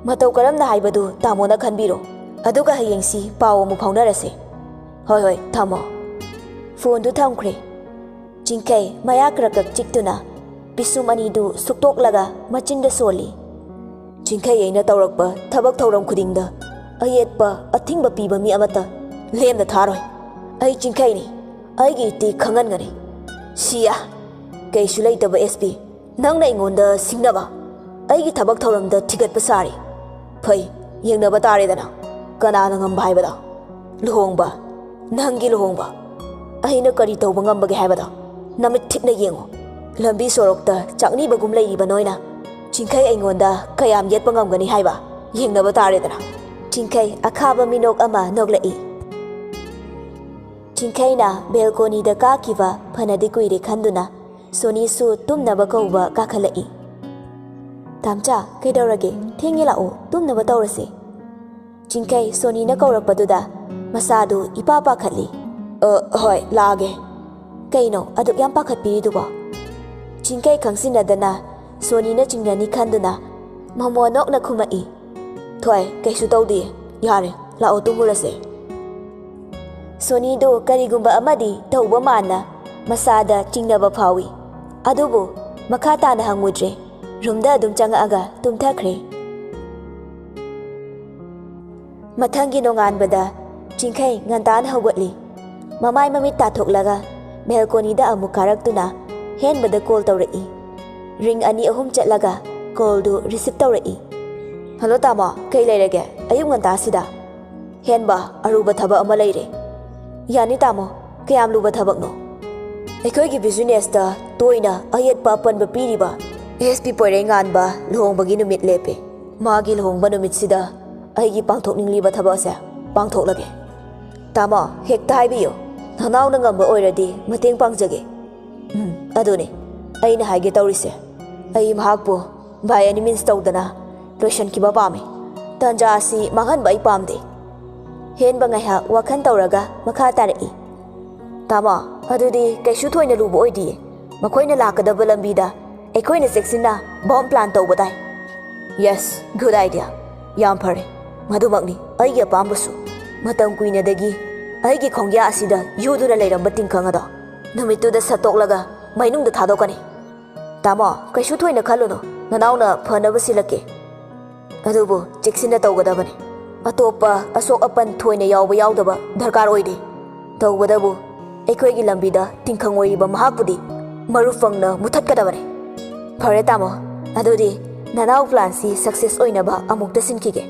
ꯃꯇꯧ ꯀꯔꯝꯅ ꯍꯥꯏꯕꯗꯨ ꯇꯥꯃꯣꯅ ꯈꯟꯕꯤꯔꯣ, ꯑꯗꯨꯒ ꯍꯌꯦꯡꯁꯤ ꯄꯥꯎ ꯑꯃꯨꯛ ꯐꯥꯎꯅꯔꯁꯦ꯫ ꯍꯣꯏ ꯍꯣꯏ, ꯊꯝꯃꯣ꯫ ꯐꯣꯟꯗꯨ ꯊꯝꯈ꯭ꯔꯦ꯫ ꯆꯤꯡꯈꯩ ꯃꯌꯥ ꯀ꯭ꯔꯛ ꯀ꯭ꯔꯛ ꯆꯤꯛꯇꯨꯅ ꯄꯤꯁꯨꯝ ꯑꯅꯤꯗꯨ ꯁꯨꯛꯇꯣꯛꯂꯒ ꯃꯆꯤꯟꯗ ꯁꯣꯜꯂꯤ꯫ ꯆꯤꯡꯈꯩ, ꯑꯩꯅ ꯇꯧꯔꯛꯄ ꯊꯕꯛ ꯊꯧꯔꯝ ꯈꯨꯗꯤꯡꯗ ꯑꯌꯦꯠꯄ ꯑꯊꯤꯡꯕ ꯄꯤꯕ ꯃꯤ ꯑꯃꯠꯇ ꯂꯦꯝꯅ ꯊꯥꯔꯣꯏ꯫ ꯑꯩ ꯆꯤꯡꯈꯩꯅꯤ, ꯑꯩꯒꯤ ꯏꯇꯤ ꯈꯪꯍꯟꯒꯅꯤ꯫ ꯁꯤꯌꯥ! ꯀꯩꯁꯨ ꯂꯩꯇꯕ ꯑꯦꯁ ꯄꯤ, ꯅꯪꯅ ꯑꯩꯉꯣꯟꯗ ꯁꯤꯡꯅꯕ, ꯑꯩꯒꯤ ꯊꯕꯛ ꯊꯧꯔꯝꯗ ꯊꯤꯒꯠꯄ ꯁꯥꯔꯤ꯫ ꯐꯩ, ꯌꯦꯡꯅꯕ ꯇꯥꯔꯦꯗꯅ, ꯀꯅꯥꯅ ꯉꯝꯕ ꯍꯥꯏꯕꯗꯣ꯫ ꯂꯨꯍꯣꯡꯕ, ꯅꯪꯒꯤ ꯂꯨꯍꯣꯡꯕ, ꯑꯩꯅ ꯀꯔꯤ ꯇꯧꯕ ꯉꯝꯕꯒꯦ ꯍꯥꯏꯕꯗꯣ ꯅꯃꯤꯠ ꯊꯤꯛꯅ ꯌꯦꯡꯉꯨ꯫ ꯂꯝꯕꯤ ꯁꯣꯔꯣꯛꯇ ꯆꯥꯛꯅꯤꯕꯒꯨꯝ ꯂꯩꯔꯤꯕ ꯅꯣꯏꯅ ꯆꯤꯡꯈꯩ ꯑꯩꯉꯣꯟꯗ ꯀꯌꯥꯝ ꯌꯦꯠꯄ ꯉꯝꯒꯅꯤ ꯍꯥꯏꯕ ꯌꯦꯡꯅꯕ ꯇꯥꯔꯦꯗꯅ꯫ ꯆꯤꯡꯈꯩ ꯑꯈꯥꯕ ꯃꯤꯅꯣꯛ ꯑꯃ ꯅꯣꯛꯂꯛꯏ꯫ ꯆꯤꯡꯈꯩꯅ ꯕꯦꯜꯀꯣꯅꯤꯗ ꯀꯥꯈꯤꯕ ꯐꯅꯗꯤ ꯀꯨꯏꯔꯦ ꯈꯟꯗꯨꯅ ꯁꯣꯅꯤꯁꯨ ꯇꯨꯝꯅꯕ ꯀꯧꯕ ꯀꯥꯈꯠꯂꯛꯏ꯫ "ꯇꯥꯝꯆꯥ, ꯀꯩꯗꯧꯔꯒꯦ? ꯊꯦꯡꯉꯦ, ꯂꯥꯛꯑꯣ, ꯇꯨꯝꯅꯕ ꯇꯧꯔꯁꯦ꯫" ꯆꯤꯡꯈꯩ ꯁꯣꯅꯤꯅ ꯀꯧꯔꯛꯄꯗꯨꯗ ꯃꯁꯥꯗꯨ ꯏꯄꯥ ꯄꯥꯈꯠꯂꯤ꯫ "ꯑ, ꯍꯣꯏ, ꯂꯥꯛꯑꯒꯦ꯫" "ꯀꯩꯅꯣ ꯑꯗꯨꯛ ꯌꯥꯝ ꯄꯥꯈꯠꯄꯤꯔꯤꯗꯨꯕꯣ?" ꯆꯤꯡꯈꯩ ꯈꯪꯁꯤꯟꯅꯗꯅ ꯁꯣꯅꯤꯅ ꯆꯤꯡꯅꯅꯤ ꯈꯟꯗꯨꯅ ꯃꯃꯣꯟ ꯅꯣꯛꯅ ꯈꯨꯝꯃꯛꯏ꯫ "ꯊꯣꯏ, ꯀꯩꯁꯨ ꯇꯧꯗꯦ꯫ ꯌꯥꯔꯦ, ꯂꯥꯛꯑꯣ, ꯇꯨꯝꯃꯨꯔꯁꯦ꯫" ꯁꯣꯅꯤꯗꯨ ꯀꯔꯤꯒꯨꯝꯕ ꯑꯃꯗꯤ ꯇꯧꯕ ꯃꯥꯟꯅ ꯃꯁꯥꯗ ꯆꯤꯡꯅꯕ ꯐꯥꯎꯏ꯫ ꯑꯗꯨꯕꯨ ꯃꯈꯥ ꯇꯥꯅ ꯍꯪꯉꯨꯗ꯭ꯔꯦ꯫ ꯔꯨꯝꯗ ꯑꯗꯨꯝ ꯆꯪꯉꯛꯑꯒ ꯇꯨꯝꯊꯈ꯭ꯔꯦ꯫ ꯃꯊꯪꯒꯤ ꯅꯣꯡꯉꯥꯟꯕꯗ ꯆꯤꯡꯈꯩ ꯉꯟꯇꯥꯅ ꯍꯧꯒꯠꯂꯤ꯫ ꯃꯃꯥꯏ ꯃꯃꯤꯠ ꯇꯥꯊꯣꯛꯂꯒ ꯕꯦꯜꯀꯣꯅꯤꯗ ꯑꯃꯨꯛ ꯀꯥꯔꯛꯇꯨꯅ ꯍꯦꯟꯕꯗ ꯀꯣꯜ ꯇꯧꯔꯛꯏ꯫ ꯔꯤꯡ ꯑꯅꯤ ꯑꯍꯨꯝ ꯆꯠꯂꯒ ꯀꯣꯜꯗꯨ ꯔꯤꯁꯤꯞ ꯇꯧꯔꯛꯏ꯫ "ꯍꯜꯂꯣ ꯇꯥꯃꯣ, ꯀꯩ ꯂꯩꯔꯒꯦ ꯑꯌꯨꯛ ꯉꯟꯇꯥꯁꯤꯗ?" "ꯍꯦꯟꯕ, ꯑꯔꯨꯕ ꯊꯕꯛ ꯑꯃ ꯂꯩꯔꯦ꯫" "ꯌꯥꯅꯤ ꯇꯥꯃꯣ, ꯀꯌꯥꯝ ꯂꯨꯕ ꯊꯕꯛꯅꯣ?" ꯑꯩꯈꯣꯏꯒꯤ ꯕꯤꯖꯤꯅꯦꯁꯇ ꯇꯣꯏꯅ ꯑꯌꯦꯠꯄ ꯑꯄꯟꯕ ꯄꯤꯔꯤꯕ ꯑꯦꯁ ꯄꯤ ꯄꯣꯏꯔꯩꯉꯥꯟꯕ ꯂꯨꯍꯣꯡꯕꯒꯤ ꯅꯨꯃꯤꯠ ꯂꯦꯞꯄꯦ꯫ ꯃꯥꯒꯤ ꯂꯨꯍꯣꯡꯕ ꯅꯨꯃꯤꯠꯁꯤꯗ ꯑꯩꯒꯤ ꯄꯥꯡꯊꯣꯛꯅꯤꯡꯂꯤꯕ ꯊꯕꯛ ꯑꯁꯦ ꯄꯥꯡꯊꯣꯛꯂꯒꯦ꯫ ꯇꯥꯃꯣ, ꯍꯦꯛꯇ ꯍꯥꯏꯕꯤꯌꯨ꯫ ꯅꯅꯥꯎꯅ ꯉꯝꯕ ꯑꯣꯏꯔꯗꯤ ꯃꯇꯦꯡ ꯄꯥꯡꯖꯒꯦ꯫ ꯎꯝ, ꯑꯗꯨꯅꯤ ꯑꯩꯅ ꯍꯥꯏꯒꯦ ꯇꯧꯔꯤꯁꯦ꯫ ꯑꯩ ꯃꯍꯥꯛꯄꯨ by any means ꯇꯧꯗꯅ ꯂꯣꯏꯁꯤꯟꯈꯤꯕ ꯄꯥꯝꯃꯤ꯫ ꯇꯥꯟꯖꯥ ꯑꯁꯤ ꯃꯥꯡꯍꯟꯕ ꯑꯩ ꯄꯥꯝꯗꯦ꯫ ꯍꯦꯟꯕ ꯉꯥꯏꯍꯥꯛ ꯋꯥꯈꯜ ꯇꯧꯔꯒ ꯃꯈꯥ ꯇꯥꯔꯛꯏ꯫ ꯇꯥꯃꯣ, ꯑꯗꯨꯗꯤ ꯀꯩꯁꯨ ꯊꯣꯏꯅ ꯂꯨꯕ ꯑꯣꯏꯗꯤꯌꯦ꯫ ꯃꯈꯣꯏꯅ ꯂꯥꯛꯀꯗꯕ ꯂꯝꯕꯤꯗ ꯑꯩꯈꯣꯏꯅ ꯆꯦꯛꯁꯤꯟꯅ ꯕꯣꯝ ꯄ꯭ꯂꯥꯟ ꯇꯧꯕ ꯇꯥꯏ꯫ Yes, good idea꯫ ꯌꯥꯝ ꯐꯔꯦ꯫ ꯃꯗꯨꯃꯛꯅꯤ ꯑꯩꯒꯤ ꯑꯄꯥꯝꯕꯁꯨ꯫ ꯃꯇꯝ ꯀꯨꯏꯅꯗꯒꯤ ꯑꯩꯒꯤ ꯈꯣꯡꯌꯥ ꯑꯁꯤꯗ ꯌꯨꯗꯨꯅ ꯂꯩꯔꯝꯕ ꯇꯤꯡꯈꯪ ꯑꯗꯣ ꯅꯨꯃꯤꯠꯇꯨꯗ ꯁꯠꯇꯣꯛꯂꯒ ꯃꯩꯅꯨꯡꯗ ꯊꯥꯗꯣꯛꯀꯅꯤ꯫ ꯇꯥꯃꯣ, ꯀꯩꯁꯨ ꯊꯣꯏꯅ ꯈꯜꯂꯨꯅꯨ꯫ ꯅꯅꯥꯎꯅ ꯐꯅꯕ ꯁꯤꯜꯂꯛꯀꯦ꯫ ꯑꯗꯨꯕꯨ ꯆꯦꯛꯁꯤꯟꯅ ꯇꯧꯒꯗꯕꯅꯤ꯫ ꯑꯇꯣꯞꯄ ꯑꯁꯣꯛ ꯑꯄꯟ ꯊꯣꯏꯅ ꯌꯥꯎꯕ ꯌꯥꯎꯗꯕ ꯗꯔꯀꯥꯔ ꯑꯣꯏꯗꯦ꯫ ꯇꯧꯕꯗꯕꯨ ꯑꯩꯈꯣꯏꯒꯤ ꯂꯝꯕꯤꯗ ꯇꯤꯡꯈꯪ ꯑꯣꯏꯔꯤꯕ ꯃꯍꯥꯛꯄꯨꯗꯤ ꯃꯔꯨ ꯐꯪꯅ ꯃꯨꯊꯠꯀꯗꯕꯅꯤ꯫ ꯐꯔꯦ ꯇꯥꯃꯣ, ꯑꯗꯨꯗꯤ ꯅꯅꯥꯎ ꯄ꯭ꯂꯥꯟꯁꯤ ꯁꯛꯁꯦꯁ ꯑꯣꯏꯅꯕ ꯑꯃꯨꯛꯇ ꯁꯤꯟꯈꯤꯒꯦ꯫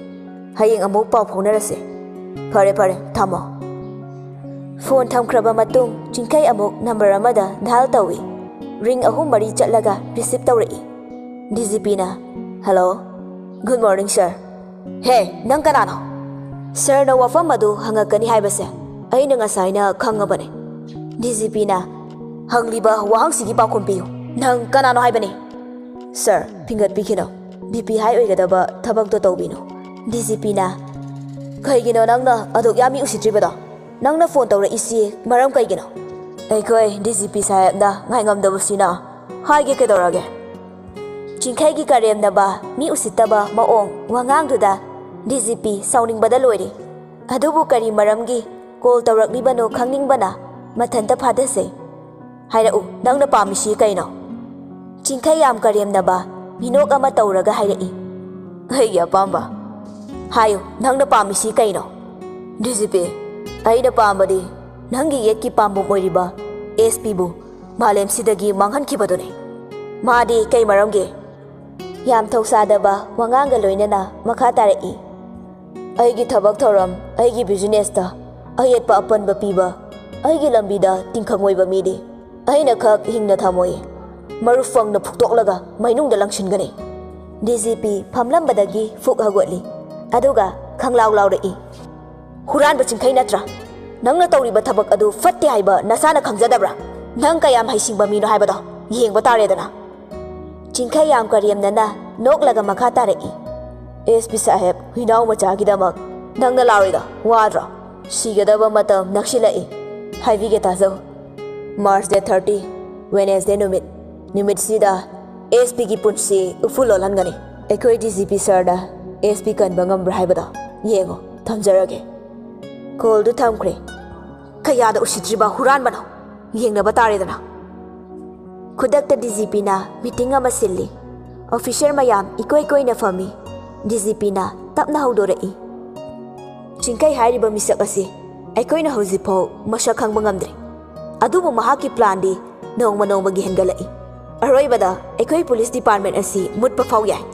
ꯍꯌꯦꯡ ꯑꯃꯨꯛ ꯄꯥꯎ ꯐꯥꯎꯅꯔꯁꯦ꯫ ꯐꯔꯦ ꯐꯔꯦ, ꯊꯝꯃꯣ꯫ ꯐꯣꯟ ꯊꯝꯈ꯭ꯔꯕ ꯃꯇꯨꯡ ꯆꯤꯡꯈꯩ ꯑꯃꯨꯛ ꯅꯝꯕꯔ ꯑꯃꯗ ꯗꯥꯏꯜ ꯇꯧꯏ꯫ ꯔꯤꯡ ꯑꯍꯨꯝ ꯃꯔꯤ ꯆꯠꯂꯒ ꯔꯤꯁꯤꯞ ꯇꯧꯔꯛꯏ꯫ ꯗꯤ ꯖꯤ ꯄꯤꯅ, "ꯍꯜꯂꯣ꯫ Good morning sir." "ꯍꯦ, ꯅꯪ ꯀꯅꯥꯅꯣ?" "ꯁꯥꯔꯅ ꯋꯥꯐꯝ ꯑꯗꯨ ꯍꯪꯉꯛꯀꯅꯤ ꯍꯥꯏꯕꯁꯦ ꯑꯩꯅ ꯉꯁꯥꯏꯅ ꯈꯪꯉꯕꯅꯦ꯫" ꯗꯤ ꯖꯤ ꯄꯤꯅ, "ꯍꯪꯂꯤꯕ ꯋꯥꯍꯪꯁꯤꯒꯤ ꯄꯥꯎꯈꯨꯝ ꯄꯤꯌꯨ꯫ ꯅꯪ ꯀꯅꯥꯅꯣ ꯍꯥꯏꯕꯅꯤ?" "ꯁꯥꯔ, ꯐꯤꯡꯒꯠꯄꯤꯈꯤꯅꯣ꯫ ꯕꯤ ꯄꯤ ꯍꯥꯏ ꯑꯣꯏꯒꯗꯕ ꯊꯕꯛꯇꯣ ꯇꯧꯕꯤꯅꯣ꯫" ꯗꯤ ꯖꯤ ꯄꯤꯅ, "ꯀꯩꯒꯤꯅꯣ ꯅꯪꯅ ꯑꯗꯨꯛ ꯌꯥꯝ ꯃꯤ ꯎꯁꯤꯠꯇ꯭ꯔꯤꯕꯗꯣ? ꯅꯪꯅ ꯐꯣꯟ ꯇꯧꯔꯛꯏꯁꯤ ꯃꯔꯝ ꯀꯩꯒꯤꯅꯣ?" "ꯑꯩꯈꯣꯏ ꯗꯤ ꯖꯤ ꯄꯤ ꯁꯥꯍꯦꯕꯅ ꯉꯥꯏꯉꯝꯗꯕꯁꯤꯅ꯫" "ꯍꯥꯏꯒꯦ, ꯀꯩꯗꯧꯔꯒꯦ?" ꯆꯤꯡꯈꯩꯒꯤ ꯀꯔꯦꯝꯅꯕ, ꯃꯤ ꯎꯁꯤꯠꯇꯕ ꯃꯑꯣꯡ ꯋꯥꯉꯥꯡꯗꯨꯗ ꯗꯤ ꯖꯤ ꯄꯤ ꯁꯥꯎꯅꯤꯡꯕꯗ ꯂꯣꯏꯔꯦ꯫ ꯑꯗꯨꯕꯨ ꯀꯔꯤ ꯃꯔꯝꯒꯤ ꯀꯣꯜ ꯇꯧꯔꯛꯂꯤꯕꯅꯣ ꯈꯪꯅꯤꯡꯕꯅ ꯃꯊꯟꯇ ꯐꯥꯊꯖꯩ꯫ "ꯍꯥꯏꯔꯛꯎ, ꯅꯪꯅ ꯄꯥꯝꯃꯤꯁꯤ ꯀꯩꯅꯣ?" ꯆꯤꯡꯈꯩ ꯌꯥꯝ ꯀꯔꯦꯝꯅꯕ ꯃꯤꯅꯣꯛ ꯑꯃ ꯇꯧꯔꯒ ꯍꯥꯏꯔꯛꯏ꯫ "ꯑꯩꯒꯤ ꯑꯄꯥꯝꯕ?" "ꯍꯥꯏꯌꯨ, ꯅꯪꯅ ꯄꯥꯝꯃꯤꯁꯤ ꯀꯩꯅꯣ?" "ꯗꯤ ꯖꯤ ꯄꯤ, ꯑꯩꯅ ꯄꯥꯝꯕꯗꯤ ꯅꯪꯒꯤ ꯌꯦꯠꯀꯤ ꯄꯥꯝꯕꯣꯝ ꯑꯣꯏꯔꯤꯕ ꯑꯦꯁ ꯄꯤꯕꯨ ꯃꯥꯂꯦꯝꯁꯤꯗꯒꯤ ꯃꯥꯡꯍꯟꯈꯤꯕꯗꯨꯅꯤ꯫" "ꯃꯥꯗꯤ ꯀꯩ ꯃꯔꯝꯒꯤ?" ꯌꯥꯝ ꯊꯧꯁꯥꯗꯕ ꯋꯥꯉꯥꯡꯒ ꯂꯣꯏꯅꯅ ꯃꯈꯥ ꯇꯥꯔꯛꯏ꯫ "ꯑꯩꯒꯤ ꯊꯕꯛ ꯊꯧꯔꯝ, ꯑꯩꯒꯤ ꯕꯤꯖꯤꯅꯦꯁꯇ ꯑꯌꯦꯠꯄ ꯑꯄꯟꯕ ꯄꯤꯕ, ꯑꯩꯒꯤ ꯂꯝꯕꯤꯗ ꯇꯤꯡꯈꯪ ꯑꯣꯏꯕ ꯃꯤꯗꯤ ꯑꯩꯅ ꯈꯛ ꯍꯤꯡꯅ ꯊꯝꯃꯣꯏꯌꯦ꯫ ꯃꯔꯨ ꯐꯪꯅ ꯐꯨꯛꯇꯣꯛꯂꯒ ꯃꯩꯅꯨꯡꯗ ꯂꯪꯁꯤꯟꯒꯅꯤ꯫ D G P ꯐꯝꯂꯝꯕꯗꯒꯤ ꯐꯨꯛ ꯍꯧꯒꯠꯂꯤ꯫ ꯑꯗꯨꯒ ꯈꯪꯂꯥꯎ ꯂꯥꯎꯔꯛꯏ꯫ "ꯍꯨꯔꯥꯟꯕ ꯆꯤꯡꯈꯩ ꯅꯠꯇ꯭ꯔꯥ? ꯅꯪꯅ ꯇꯧꯔꯤꯕ ꯊꯕꯛ ꯑꯗꯨ ꯐꯠꯇꯦ ꯍꯥꯏꯕ ꯅꯁꯥꯅ ꯈꯪꯖꯗꯕ꯭ꯔꯥ? ꯅꯪ ꯀꯌꯥꯝ ꯍꯩꯁꯤꯡꯕ ꯃꯤꯅꯣ ꯍꯥꯏꯕꯗꯣ ꯌꯦꯡꯕ ꯇꯥꯔꯦꯗꯅ꯫" ꯆꯤꯡꯈꯩ ꯌꯥꯝ ꯀꯔꯦꯝꯅꯅ ꯅꯣꯛꯂꯒ ꯃꯈꯥ ꯇꯥꯔꯛꯏ꯫ "ꯑꯦꯁ ꯄꯤ ꯁꯥꯍꯦꯕ, ꯍꯨꯏꯅꯥꯎ ꯃꯆꯥꯒꯤꯗꯃꯛ ꯅꯪꯅ ꯂꯥꯎꯔꯤꯗꯣ ꯋꯥꯗ꯭ꯔꯣ? ꯁꯤꯒꯗꯕ ꯃꯇꯝ ꯅꯛꯁꯤꯜꯂꯛꯏ꯫ ꯍꯥꯏꯕꯤꯒꯦ ꯇꯥꯖꯧ꯫ ꯃꯥꯔꯆ ꯗꯦꯠ ꯊꯥꯔꯇꯤ, ꯋꯦꯅꯦꯁꯗꯦ ꯅꯨꯃꯤꯠ꯫ ꯅꯨꯃꯤꯠꯁꯤꯗ ꯑꯦꯁ ꯄꯤꯒꯤ ꯄꯨꯟꯁꯤ ꯎꯐꯨꯜ ꯂꯣꯜꯍꯟꯒꯅꯤ꯫ ꯑꯩꯈꯣꯏ ꯗꯤ ꯖꯤ ꯄꯤ ꯁꯥꯔꯅ ꯑꯦꯁ ꯄꯤ ꯀꯟꯕ ꯉꯝꯕ꯭ꯔꯥ ꯍꯥꯏꯕꯗꯣ ꯌꯦꯡꯉꯣ꯫ ꯊꯝꯖꯔꯒꯦ꯫" ꯀꯣꯜꯗꯨ ꯊꯝꯈ꯭ꯔꯦ꯫ "ꯀꯌꯥꯗ ꯎꯁꯤꯠꯇ꯭ꯔꯤꯕ ꯍꯨꯔꯥꯟꯕꯅꯣ? ꯌꯦꯡꯅꯕ ꯇꯥꯔꯦꯗꯅ꯫" ꯈꯨꯗꯛꯇ ꯗꯤ ꯖꯤ ꯄꯤꯅ ꯃꯤꯇꯤꯡ ꯑꯃ ꯁꯤꯜꯂꯤ꯫ ꯑꯣꯐꯤꯁꯔ ꯃꯌꯥꯝ ꯏꯀꯣꯏ ꯀꯣꯏꯅ ꯐꯝꯃꯤ꯫ ꯗꯤ ꯖꯤ ꯄꯤꯅ ꯇꯞꯅ ꯍꯧꯗꯣꯔꯛꯏ꯫ "ꯆꯤꯡꯈꯩ ꯍꯥꯏꯔꯤꯕ ꯃꯤꯁꯛ ꯑꯁꯤ ꯑꯩꯈꯣꯏꯅ ꯍꯧꯖꯤꯛꯐꯥꯎ ꯃꯁꯛ ꯈꯪꯕ ꯉꯝꯗ꯭ꯔꯤ꯫ ꯑꯗꯨꯕꯨ ꯃꯍꯥꯛꯀꯤ ꯄ꯭ꯂꯥꯟꯗꯤ ꯅꯣꯡꯃ ꯅꯣꯡꯃꯒꯤ ꯍꯦꯟꯒꯠꯂꯛꯏ꯫ ꯑꯔꯣꯏꯕꯗ ꯑꯩꯈꯣꯏ ꯄꯨꯂꯤꯁ ꯗꯤꯄꯥꯔꯠꯃꯦꯟ ꯑꯁꯤ ꯃꯨꯠꯄ ꯐꯥꯎ ꯌꯥꯏ꯫"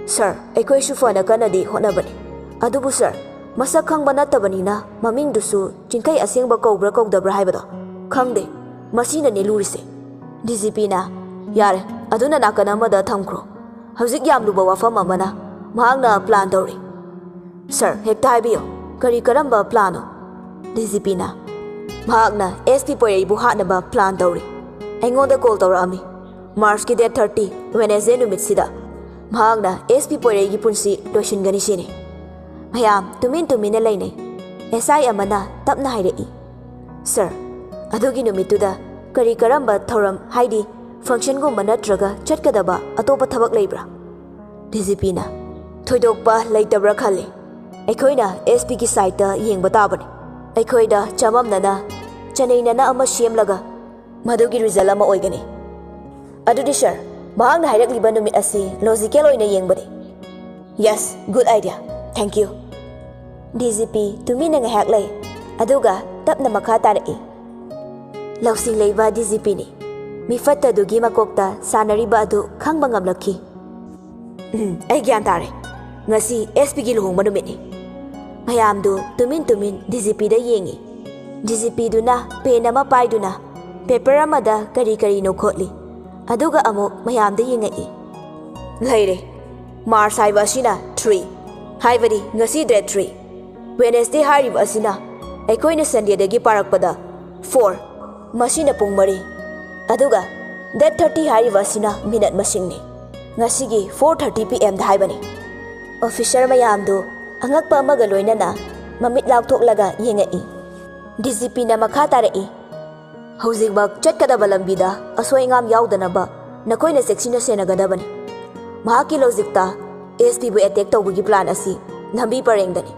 "ꯁꯥꯔ, ꯑꯩꯈꯣꯏꯁꯨ ꯐꯅ ꯀꯟꯅꯗꯤ ꯍꯣꯠꯅꯕꯅꯤ꯫ ꯑꯗꯨꯕꯨ ꯁꯥꯔ, ꯃꯁꯛ ꯈꯪꯕ ꯅꯠꯇꯕꯅꯤꯅ ꯃꯃꯤꯡꯗꯨꯁꯨ ꯆꯤꯡꯈꯩ ꯑꯁꯦꯡꯕ ꯀꯧꯕ꯭ꯔꯥ ꯀꯧꯗꯕ꯭ꯔꯥ ꯍꯥꯏꯕꯗꯣ ꯈꯪꯗꯦ꯫ ꯃꯁꯤꯅꯅꯦ ꯂꯨꯔꯤꯁꯦ꯫" ꯗꯤ ꯖꯤ ꯄꯤꯅ, "ꯌꯥꯔꯦ, ꯑꯗꯨꯅ ꯅꯥꯀꯟ ꯑꯃꯗ ꯊꯝꯈ꯭ꯔꯣ꯫ ꯍꯧꯖꯤꯛ ꯌꯥꯝ ꯂꯨꯕ ꯋꯥꯐꯝ ꯑꯃꯅ ꯃꯍꯥꯛꯅ ꯄ꯭ꯂꯥꯟ ꯇꯧꯔꯤ꯫" "ꯁꯥꯔ, ꯍꯦꯛꯇ ꯍꯥꯏꯕꯤꯌꯨ, ꯀꯔꯤ ꯀꯔꯝꯕ ꯄ꯭ꯂꯥꯟꯅꯣ?" ꯗꯤ ꯖꯤ ꯄꯤꯅ, "ꯃꯍꯥꯛꯅ ꯑꯦꯁ ꯄꯤ ꯄꯣꯏꯔꯩꯕꯨ ꯍꯥꯠꯅꯕ ꯄ꯭ꯂꯥꯟ ꯇꯧꯔꯤ꯫ ꯑꯩꯉꯣꯟꯗ ꯀꯣꯜ ꯇꯧꯔꯛꯑꯝꯃꯤ꯫ ꯃꯥꯔꯆꯀꯤ ꯗꯦꯠ ꯊꯥꯔꯇꯤ, ꯋꯦꯅꯦꯁꯗꯦ ꯅꯨꯃꯤꯠꯁꯤꯗ ꯃꯍꯥꯛꯅ ꯑꯦꯁ ꯄꯤ ꯄꯣꯏꯔꯩꯒꯤ ꯄꯨꯟꯁꯤ ꯂꯣꯏꯁꯤꯟꯒꯅꯤ ꯁꯤꯅꯤ꯫" ꯃꯌꯥꯝ ꯇꯨꯃꯤꯟ ꯇꯨꯃꯤꯟꯅ ꯂꯩꯅꯩ꯫ ꯑꯦꯁ ꯑꯥꯏ ꯑꯃꯅ ꯇꯞꯅ ꯍꯥꯏꯔꯛꯏ, "ꯁꯥꯔ, ꯑꯗꯨꯒꯤ ꯅꯨꯃꯤꯠꯇꯨꯗ ꯀꯔꯤ ꯀꯔꯝꯕ ꯊꯧꯔꯝ, ꯍꯥꯏꯗꯤ ꯐꯪꯁꯟꯒꯨꯝꯕ ꯅꯠꯇ꯭ꯔꯒ ꯆꯠꯀꯗꯕ ꯑꯇꯣꯞꯄ ꯊꯕꯛ ꯂꯩꯕ꯭ꯔꯥ?" ꯗꯤ ꯖꯤ ꯄꯤꯅ, "ꯊꯣꯏꯗꯣꯛꯄ ꯂꯩꯇꯕ꯭ꯔꯥ ꯈꯜꯂꯤ꯫ ꯑꯩꯈꯣꯏꯅ ꯑꯦꯁ ꯄꯤꯒꯤ ꯁꯥꯏꯠꯇ ꯌꯦꯡꯕ ꯇꯥꯕꯅꯤ꯫ ꯑꯩꯈꯣꯏꯗ ꯆꯃꯝꯅꯅ, ꯆꯅꯩꯅꯅ ꯑꯃ ꯁꯦꯝꯂꯒ ꯃꯗꯨꯒꯤ ꯔꯤꯖꯜ ꯑꯃ ꯑꯣꯏꯒꯅꯤ꯫" "ꯑꯗꯨꯗꯤ ꯁꯥꯔ, ꯃꯍꯥꯛꯅ ꯍꯥꯏꯔꯛꯂꯤꯕ ꯅꯨꯃꯤꯠ ꯑꯁꯤ ꯂꯣꯖꯤꯀꯦꯜ ꯑꯣꯏꯅ ꯌꯦꯡꯕꯅꯤ꯫" "Yes, good idea. Thank you." D G P ꯇꯨꯃꯤꯟꯅ ꯉꯥꯏꯍꯥꯛ ꯂꯩ, ꯑꯗꯨꯒ ꯇꯞꯅ ꯃꯈꯥ ꯇꯥꯔꯛꯏ꯫ ꯂꯧꯁꯤꯡ ꯂꯩꯕ ꯗꯤ ꯖꯤ ꯄꯤꯅꯤ꯫ ꯃꯤꯐꯠꯇꯗꯨꯒꯤ ꯃꯀꯣꯛꯇ ꯁꯥꯟꯅꯔꯤꯕ ꯑꯗꯨ ꯈꯪꯕ ꯉꯝꯂꯛꯈꯤ꯫ "ꯎꯝ, ꯑꯩ ꯒ꯭ꯌꯥꯟ ꯇꯥꯔꯦ꯫ ꯉꯁꯤ ꯑꯦꯁ ꯄꯤꯒꯤ ꯂꯨꯍꯣꯡꯕ ꯅꯨꯃꯤꯠꯅꯤ꯫" ꯃꯌꯥꯝꯗꯨ ꯇꯨꯃꯤꯟ ꯇꯨꯃꯤꯟ ꯗꯤ ꯖꯤ ꯄꯤꯗ ꯌꯦꯡꯉꯤ꯫ ꯗꯤ ꯖꯤ ꯄꯤꯗꯨꯅ ꯄꯦꯟ ꯑꯃ ꯄꯥꯏꯗꯨꯅ, ꯄꯦꯄꯔ ꯑꯃꯗ ꯀꯔꯤ ꯀꯔꯤꯅꯣ ꯈꯣꯠꯂꯤ꯫ ꯑꯗꯨꯒ ꯑꯃꯨꯛ ꯃꯌꯥꯝꯗ ꯌꯦꯡꯉꯛꯏ꯫ ꯂꯩꯔꯦ꯫ ꯃꯥꯔꯁ ꯍꯥꯏꯕ ꯑꯁꯤꯅ ꯊ꯭ꯔꯤ, ꯍꯥꯏꯕꯗꯤ ꯉꯁꯤ ꯗꯦꯠ ꯊ꯭ꯔꯤ꯫ ꯋꯦꯅꯦꯁꯗꯦ ꯍꯥꯏꯔꯤꯕ ꯑꯁꯤꯅ ꯑꯩꯈꯣꯏꯅ ꯁꯟꯗꯦꯗꯒꯤ ꯄꯥꯔꯛꯄꯗ ꯐꯣꯔ, ꯃꯁꯤꯅ ꯄꯨꯡ ꯃꯔꯤ꯫ ꯑꯗꯨꯒ ꯗꯦꯠ ꯊꯥꯔꯇꯤ ꯍꯥꯏꯔꯤꯕ ꯑꯁꯤꯅ ꯃꯤꯅꯠ ꯃꯁꯤꯡꯅꯤ꯫ ꯉꯁꯤꯒꯤ ꯐꯣꯔ ꯊꯥꯔꯇꯤ ꯄꯤ ꯑꯦꯝꯗ ꯍꯥꯏꯕꯅꯤ꯫ ꯑꯣꯐꯤꯁꯔ ꯃꯌꯥꯝꯗꯨ ꯑꯉꯛꯄ ꯑꯃꯒ ꯂꯣꯏꯅꯅ ꯃꯃꯤꯠ ꯂꯥꯎꯊꯣꯛꯂꯒ ꯌꯦꯡꯉꯛꯏ꯫ ꯗꯤ ꯖꯤ ꯄꯤꯅ ꯃꯈꯥ ꯇꯥꯔꯛꯏ, "ꯍꯧꯖꯤꯛꯃꯛ ꯆꯠꯀꯗꯕ ꯂꯝꯕꯤꯗ ꯑꯁꯣꯏ ꯑꯉꯥꯝ ꯌꯥꯎꯗꯅꯕ ꯅꯈꯣꯏꯅ ꯆꯦꯛꯁꯤꯟꯅ ꯁꯦꯟꯅꯒꯗꯕꯅꯤ꯫ ꯃꯍꯥꯛꯀꯤ ꯂꯣꯖꯤꯛꯇ ꯑꯦꯁ ꯄꯤꯕꯨ ꯑꯦꯇꯦꯛ ꯇꯧꯕꯒꯤ ꯄ꯭ꯂꯥꯟ ꯑꯁꯤ ꯂꯝꯕꯤ ꯄꯔꯦꯡꯗꯅꯤ꯫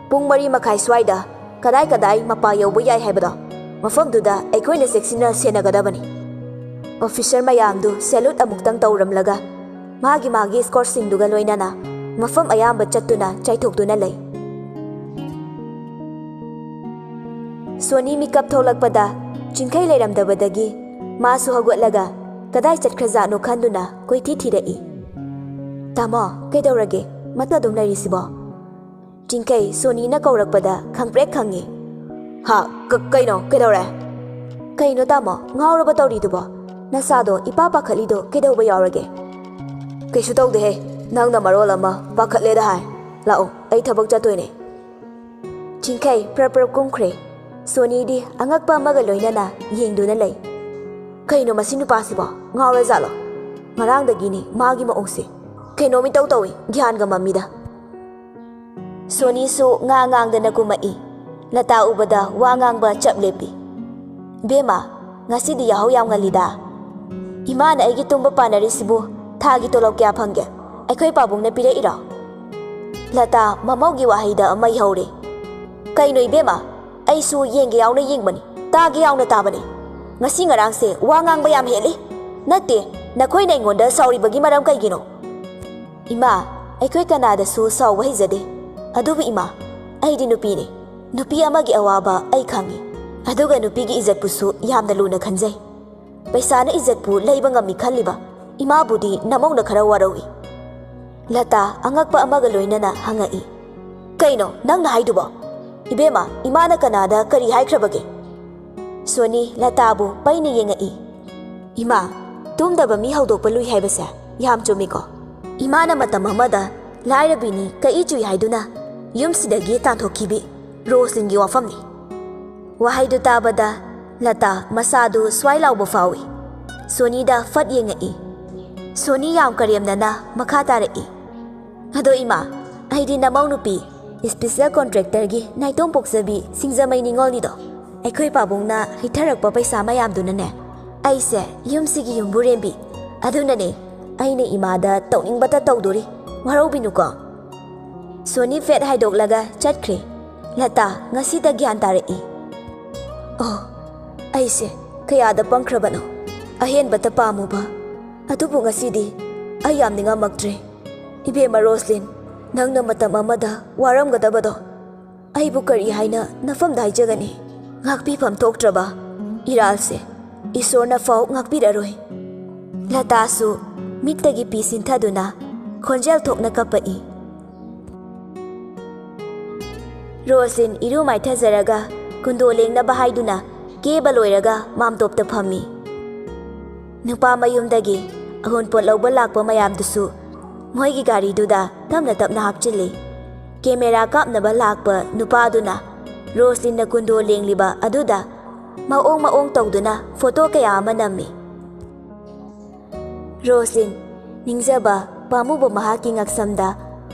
ꯄꯨꯡ ꯃꯔꯤ ꯃꯈꯥꯏ ꯁ꯭ꯋꯥꯏꯗ ꯀꯗꯥꯏ ꯀꯗꯥꯏ ꯃꯄꯥ ꯌꯧꯕ ꯌꯥꯏ ꯍꯥꯏꯕꯗꯣ ꯃꯐꯝꯗꯨꯗ ꯑꯩꯈꯣꯏꯅ ꯆꯦꯛꯁꯤꯟꯅ ꯁꯦꯟꯅꯒꯗꯕꯅꯤ꯫" ꯑꯣꯐꯤꯁꯔ ꯃꯌꯥꯝꯗꯨ ꯁꯦꯂꯨꯠ ꯑꯃꯨꯛꯇꯪ ꯇꯧꯔꯝꯂꯒ ꯃꯥꯒꯤ ꯃꯥꯒꯤ ꯏꯁꯀꯣꯔꯠꯁꯤꯡꯗꯨꯒ ꯂꯣꯏꯅꯅ ꯃꯐꯝ ꯑꯌꯥꯝꯕ ꯆꯠꯇꯨꯅ ꯆꯥꯏꯊꯣꯛꯇꯨꯅ ꯂꯩ꯫ ꯁꯣꯅꯤ ꯃꯤꯀꯞ ꯊꯣꯛꯂꯛꯄꯗ ꯆꯤꯡꯈꯩ ꯂꯩꯔꯝꯗꯕꯗꯒꯤ ꯃꯥꯁꯨ ꯍꯧꯒꯠꯂꯒ ꯀꯗꯥꯏ ꯆꯠꯈ꯭ꯔꯖꯥꯠꯅꯣ ꯈꯟꯗꯨꯅ ꯀꯣꯏꯊꯤ ꯊꯤꯔꯛꯏ꯫ "ꯇꯥꯃꯣ, ꯀꯩꯗꯧꯔꯒꯦ? ꯃꯇꯨ ꯑꯗꯨꯝ ꯂꯩꯔꯤꯁꯤꯕꯣ?" ꯆꯤꯡꯈꯩ ꯁꯣꯅꯤꯅ ꯀꯧꯔꯛꯄꯗ ꯈꯪꯄ꯭ꯔꯦꯛ ꯈꯪꯉꯤ꯫ "ꯍꯥ, ꯀ-, ꯀꯩꯅꯣ? ꯀꯩꯗꯧꯔꯦ?" "ꯀꯩꯅꯣ ꯇꯥꯃꯣ, ꯉꯥꯎꯔꯕ ꯇꯧꯔꯤꯗꯨꯕꯣ? ꯅꯁꯥꯗꯣ ꯏꯄꯥ ꯄꯥꯈꯠꯂꯤꯗꯣ ꯀꯩꯗꯧꯕ ꯌꯥꯎꯔꯒꯦ?" "ꯀꯩꯁꯨ ꯇꯧꯗꯦꯍꯦ, ꯅꯪꯅ ꯃꯔꯣꯜ ꯑꯃ ꯄꯥꯈꯠꯂꯦꯗ ꯍꯥꯏ꯫ ꯂꯥꯛꯑꯣ, ꯑꯩ ꯊꯕꯛ ꯆꯠꯇꯣꯏꯅꯦ꯫" ꯆꯤꯡꯈꯩ ꯄ꯭ꯔꯞ ꯄ꯭ꯔꯞ ꯀꯨꯝꯈ꯭ꯔꯦ꯫ ꯁꯣꯅꯤꯗꯤ ꯑꯉꯛꯄ ꯑꯃꯒ ꯂꯣꯏꯅꯅ ꯌꯦꯡꯗꯨꯅ ꯂꯩ꯫ "ꯀꯩꯅꯣ ꯃꯁꯤ ꯅꯨꯄꯥꯁꯤꯕꯣ? ꯉꯥꯎꯔꯖꯥꯠꯂꯣ? ꯉꯔꯥꯡꯗꯒꯤꯅꯤ ꯃꯥꯒꯤ ꯃꯑꯣꯡꯁꯦ꯫ ꯀꯩꯅꯣꯝ ꯏꯇꯧ ꯇꯧꯏ, ꯒ꯭ꯌꯥꯟꯒ ꯃꯝꯃꯤꯗ꯫" ꯁꯣꯅꯤꯁꯨ ꯉꯥ ꯉꯥꯡꯗꯅ ꯀꯨꯝꯃꯛꯏ꯫ ꯂꯇꯥ ꯎꯕꯗ ꯋꯥ ꯉꯥꯡꯕ ꯆꯞ ꯂꯦꯞꯄꯤ꯫ "ꯏꯕꯦꯝꯃ, ꯉꯁꯤꯗꯤ ꯌꯥꯍꯧ ꯌꯥꯝ ꯉꯜꯂꯤꯗ꯫ ꯏꯃꯥꯅ ꯑꯩꯒꯤ ꯇꯨꯝꯕ ꯄꯥꯅꯔꯤꯁꯤꯕꯨ ꯊꯥꯒꯤ ꯇꯣꯂꯣꯞ ꯀꯌꯥ ꯐꯪꯒꯦ? ꯑꯩꯈꯣꯏ ꯄꯥꯕꯨꯡꯅ ꯄꯤꯔꯛꯏꯔꯣ?" ꯂꯇꯥ ꯃꯃꯧꯒꯤ ꯋꯥꯍꯩꯗ ꯃꯩ ꯍꯧꯔꯦ꯫ "ꯀꯩꯅꯣ ꯏꯕꯦꯝꯃ, ꯑꯩꯁꯨ ꯌꯦꯡꯒꯦ ꯌꯥꯎꯅ ꯌꯦꯡꯕꯅꯤ, ꯇꯥꯒꯦ ꯌꯥꯎꯅ ꯇꯥꯕꯅꯤ꯫ ꯉꯁꯤ ꯉꯔꯥꯡꯁꯦ ꯋꯥ ꯉꯥꯡꯕ ꯌꯥꯝ ꯍꯦꯜꯂꯤ꯫ ꯅꯠꯇꯦ, ꯅꯈꯣꯏꯅ ꯑꯩꯉꯣꯟꯗ ꯁꯥꯎꯔꯤꯕꯒꯤ ꯃꯔꯝ ꯀꯩꯒꯤꯅꯣ?" "ꯏꯃꯥ, ꯑꯩꯈꯣꯏ ꯀꯅꯥꯗꯁꯨ ꯁꯥꯎꯕ ꯍꯩꯖꯗꯦ꯫ ꯑꯗꯨꯕꯨ ꯏꯃꯥ, ꯑꯩꯗꯤ ꯅꯨꯄꯤꯅꯤ꯫ ꯅꯨꯄꯤ ꯑꯃꯒꯤ ꯑꯋꯥꯕ ꯑꯩ ꯈꯪꯏ꯫ ꯑꯗꯨꯒ ꯅꯨꯄꯤꯒꯤ ꯏꯖꯠꯄꯨꯁꯨ ꯌꯥꯝꯅ ꯂꯨꯅ ꯈꯟꯖꯩ꯫ ꯄꯩꯁꯥꯅ ꯏꯖꯠꯄꯨ ꯂꯩꯕ ꯉꯝꯃꯤ ꯈꯜꯂꯤꯕ ꯏꯃꯥꯕꯨꯗꯤ ꯅꯃꯧꯅ ꯈꯔ ꯋꯥꯔꯧꯏ꯫" ꯂꯇꯥ ꯑꯉꯛꯄ ꯑꯃꯒ ꯂꯣꯏꯅꯅ ꯍꯪꯉꯛꯏ꯫ "ꯀꯩꯅꯣ ꯅꯪꯅ ꯍꯥꯏꯗꯨꯕꯣ? ꯏꯕꯦꯝꯃ, ꯏꯃꯥꯅ ꯀꯅꯥꯗ ꯀꯔꯤ ꯍꯥꯏꯈ꯭ꯔꯕꯒꯦ?" ꯁꯣꯅꯤ ꯂꯇꯥꯕꯨ ꯄꯩꯅ ꯌꯦꯡꯉꯛꯏ꯫ "ꯏꯃꯥ, ꯇꯨꯝꯗꯕ ꯃꯤ ꯍꯧꯗꯣꯛꯄ ꯂꯨꯏ ꯍꯥꯏꯕꯁꯦ ꯌꯥꯝ ꯆꯨꯝꯃꯤꯀꯣ꯫ ꯏꯃꯥꯅ ꯃꯇꯝ ꯑꯃꯗ ꯂꯥꯏꯔꯕꯤꯅꯤ, ꯀꯛꯏ ꯆꯨꯏ ꯍꯥꯏꯗꯨꯅ ꯌꯨꯝꯁꯤꯗꯒꯤ ꯇꯥꯟꯊꯣꯛꯈꯤꯕꯤ ꯔꯣꯁꯂꯤꯟꯒꯤ ꯋꯥꯐꯝꯅꯤ"꯫ ꯋꯥꯍꯩꯗꯨ ꯇꯥꯕꯗ ꯂꯇꯥ ꯃꯁꯥꯗꯨ ꯁ꯭ꯋꯥꯏ ꯂꯥꯎꯕ ꯐꯥꯎꯏ꯫ ꯁꯣꯅꯤꯗ ꯐꯠ ꯌꯦꯡꯉꯛꯏ꯫ ꯁꯣꯅꯤ ꯌꯥꯝ ꯀꯔꯦꯝꯅꯅ ꯃꯈꯥ ꯇꯥꯔꯛꯏ꯫ "ꯑꯗꯣ ꯏꯃꯥ, ꯑꯩꯗꯤ ꯅꯃꯧ ꯅꯨꯄꯤ, ꯏꯁꯄꯤꯁꯦꯜ ꯀꯣꯟꯇ꯭ꯔꯦꯛꯇꯔꯒꯤ ꯅꯥꯏꯇꯣꯝ ꯄꯣꯛꯆꯕꯤ ꯁꯤꯡꯖꯃꯩ ꯅꯤꯉꯣꯜꯅꯤꯗꯣ꯫ ꯑꯩꯈꯣꯏ ꯄꯥꯕꯨꯡꯅ ꯍꯩꯊꯔꯛꯄ ꯄꯩꯁꯥ ꯃꯌꯥꯝꯗꯨꯅꯅꯦ, ꯑꯩꯁꯦ ꯌꯨꯝꯁꯤꯒꯤ ꯌꯨꯝꯕꯨꯔꯦꯝꯕꯤ꯫ ꯑꯗꯨꯅꯅꯦ ꯑꯩꯅ ꯏꯃꯥꯗ ꯇꯧꯅꯤꯡꯕꯇ ꯇꯧꯗꯣꯔꯤ, ꯋꯥꯔꯧꯕꯤꯅꯨꯀꯣ"꯫ ꯁꯣꯅꯤ ꯐꯦꯠ ꯍꯥꯏꯗꯣꯛꯂꯒ ꯆꯠꯈ꯭ꯔꯦ꯫ ꯂꯇꯥ ꯉꯁꯤꯗ ꯒ꯭ꯌꯥꯟ ꯇꯥꯔꯛꯏ꯫ "ꯑꯣ, ꯑꯩꯁꯦ ꯀꯌꯥꯗ ꯄꯪꯈ꯭ꯔꯕꯅꯣ꯫ ꯑꯍꯦꯟꯕꯇ ꯄꯥꯝꯃꯨꯕ꯫ ꯑꯗꯨꯕꯨ ꯉꯁꯤꯗꯤ ꯑꯩ ꯌꯥꯝ ꯅꯤꯡꯉꯝꯃꯛꯇ꯭ꯔꯦ꯫ ꯏꯕꯦꯝꯃ ꯔꯣꯁꯂꯤꯟ, ꯅꯪꯅ ꯃꯇꯝ ꯑꯃꯗ ꯋꯥꯔꯝꯒꯗꯕꯗꯣ ꯑꯩꯕꯨ ꯀꯔꯤ ꯍꯥꯏꯅ ꯅꯐꯝꯗ ꯍꯥꯏꯖꯒꯅꯤ? ꯉꯥꯛꯄꯤꯐꯝ ꯊꯣꯛꯇ꯭ꯔꯕ ꯏꯔꯥꯜꯁꯦ ꯏꯁꯣꯔꯅ ꯐꯥꯎ ꯉꯥꯛꯄꯤꯔꯔꯣꯏ"꯫ ꯂꯇꯥꯁꯨ ꯃꯤꯠꯇꯒꯤ ꯄꯤ ꯁꯤꯟꯊꯗꯨꯅ ꯈꯣꯟꯖꯦꯜ ꯊꯣꯛꯅ ꯀꯞꯄꯛꯏ꯫ ꯔꯣꯁꯂꯤꯟ ꯏꯔꯨ ꯃꯥꯏꯊꯖꯔꯒ ꯀꯨꯟꯗꯣ ꯂꯦꯡꯅꯕ ꯍꯥꯏꯗꯨꯅ ꯀꯦꯕ ꯂꯣꯏꯔꯒ ꯃꯥꯝꯇꯣꯞꯇ ꯐꯝꯃꯤ꯫ ꯅꯨꯄꯥ ꯃꯌꯨꯝꯗꯒꯤ ꯑꯍꯨꯟꯄꯣꯠ ꯂꯧꯕ ꯂꯥꯛꯄ ꯃꯌꯥꯝꯗꯨꯁꯨ ꯃꯣꯏꯒꯤ ꯒꯥꯔꯤꯗꯨꯗ ꯇꯞꯅ ꯇꯞꯅ ꯍꯥꯞꯆꯤꯜꯂꯤ꯫ ꯀꯦꯃꯦꯔꯥ ꯀꯥꯞꯅꯕ ꯂꯥꯛꯄ ꯅꯨꯄꯥꯗꯨꯅ ꯔꯣꯁꯂꯤꯟꯅ ꯀꯨꯟꯗꯣ ꯂꯦꯡꯂꯤꯕ ꯑꯗꯨꯗ ꯃꯑꯣꯡ ꯃꯑꯣꯡ ꯇꯧꯗꯨꯅ ꯐꯣꯇꯣ ꯀꯌꯥ ꯑꯃ ꯅꯝꯃꯤ꯫ ꯔꯣꯁꯂꯤꯟ, ꯅꯤꯡꯖꯕ, ꯄꯥꯝꯃꯨꯕ ꯃꯍꯥꯛꯀꯤ ꯉꯛꯁꯝꯗ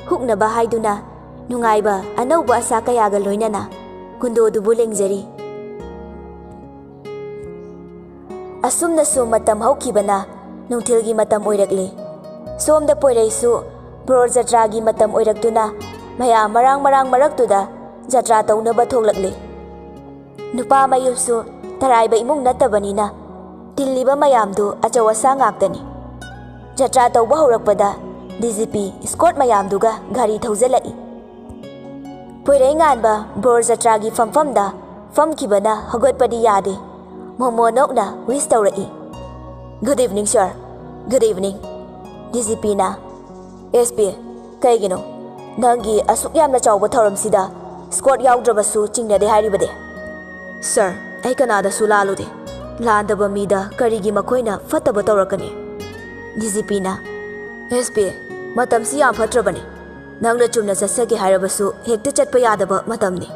ꯍꯨꯛꯅꯕ ꯍꯥꯏꯗꯨꯅ ꯅꯨꯡꯉꯥꯏꯕ ꯑꯅꯧꯕ ꯑꯁꯥ ꯀꯌꯥꯒ ꯂꯣꯏꯅꯅ ꯀꯨꯟꯗꯣꯗꯨꯕꯨ ꯂꯦꯡꯖꯔꯤ꯫ ꯑꯁꯨꯝꯅꯁꯨ ꯃꯇꯝ ꯍꯧꯈꯤꯕꯅ ꯅꯨꯡꯊꯤꯜꯒꯤ ꯃꯇꯝ ꯑꯣꯏꯔꯛꯂꯤ꯫ ꯁꯣꯝꯗ ꯄꯣꯏꯔꯩꯁꯨ ꯕ꯭ꯔꯣꯔ ꯖꯇ꯭ꯔꯥꯒꯤ ꯃꯇꯝ ꯑꯣꯏꯔꯛꯇꯨꯅ ꯃꯌꯥꯝ ꯃꯔꯥꯡ ꯃꯔꯥꯡ ꯃꯔꯛꯇꯨꯗ ꯖꯇ꯭ꯔꯥ ꯇꯧꯅꯕ ꯊꯣꯛꯂꯛꯂꯤ꯫ ꯅꯨꯄꯥ ꯃꯌꯨꯝꯁꯨ ꯇꯔꯥꯏꯕ ꯏꯃꯨꯡ ꯅꯠꯇꯕꯅꯤꯅ ꯇꯤꯜꯂꯤꯕ ꯃꯌꯥꯝꯗꯨ ꯑꯆꯧ ꯑꯁꯥꯡ ꯉꯥꯛꯇꯅꯤ꯫ ꯖꯇ꯭ꯔꯥ ꯇꯧꯕ ꯍꯧꯔꯛꯄꯗ ꯗꯤ ꯖꯤ ꯄꯤ ꯏꯁꯀꯣꯔꯠ ꯃꯌꯥꯝꯗꯨꯒ ꯒꯥꯔꯤ ꯊꯧꯖꯤꯜꯂꯛꯏ꯫ ꯄꯣꯏꯔꯩꯉꯥꯟꯕ ꯕ꯭ꯔꯣꯔ ꯖꯇ꯭ꯔꯥꯒꯤ ꯐꯝꯐꯝꯗ ꯐꯝꯈꯤꯕꯅ ꯍꯧꯒꯠꯄꯗꯤ ꯌꯥꯗꯦ꯫ ꯃꯣꯃꯣ ꯅꯣꯛꯅ ꯋꯤꯁ ꯇꯧꯔꯛꯏ꯫ "Good evening, sir꯫ Good evening꯫" D G ꯄꯤꯅ, "ꯑꯦꯁ ꯄꯤ, ꯀꯩꯒꯤꯅꯣ? ꯅꯪꯒꯤ ꯑꯁꯨꯛ ꯌꯥꯝꯅ ꯆꯥꯎꯕ ꯊꯧꯔꯝꯁꯤꯗ ꯏꯁꯀꯣꯔꯠ ꯌꯥꯎꯗ꯭ꯔꯕꯁꯨ ꯆꯤꯡꯅꯗꯦ ꯍꯥꯏꯔꯤꯕꯗꯤ?" "ꯁꯥꯔ, ꯑꯩ ꯀꯅꯥꯗꯁꯨ ꯂꯥꯜꯂꯨꯗꯦ꯫ ꯂꯥꯟꯗꯕ ꯃꯤꯗ ꯀꯔꯤꯒꯤ ꯃꯈꯣꯏꯅ ꯐꯠꯇꯕ ꯇꯧꯔꯛꯀꯅꯤ? ꯗꯤ ꯖꯤ ꯄꯤꯅ, "ꯑꯦꯁ ꯄꯤ, ꯃꯇꯝꯁꯤ ꯌꯥꯝ ꯐꯠꯇ꯭ꯔꯕꯅꯤ꯫ ꯅꯪꯅ ꯆꯨꯝꯅ ꯆꯠꯆꯒꯦ ꯍꯥꯏꯔꯕꯁꯨ ꯍꯦꯛꯇ ꯆꯠꯄ ꯌꯥꯗꯕ ꯃꯇꯝꯅꯤ꯫"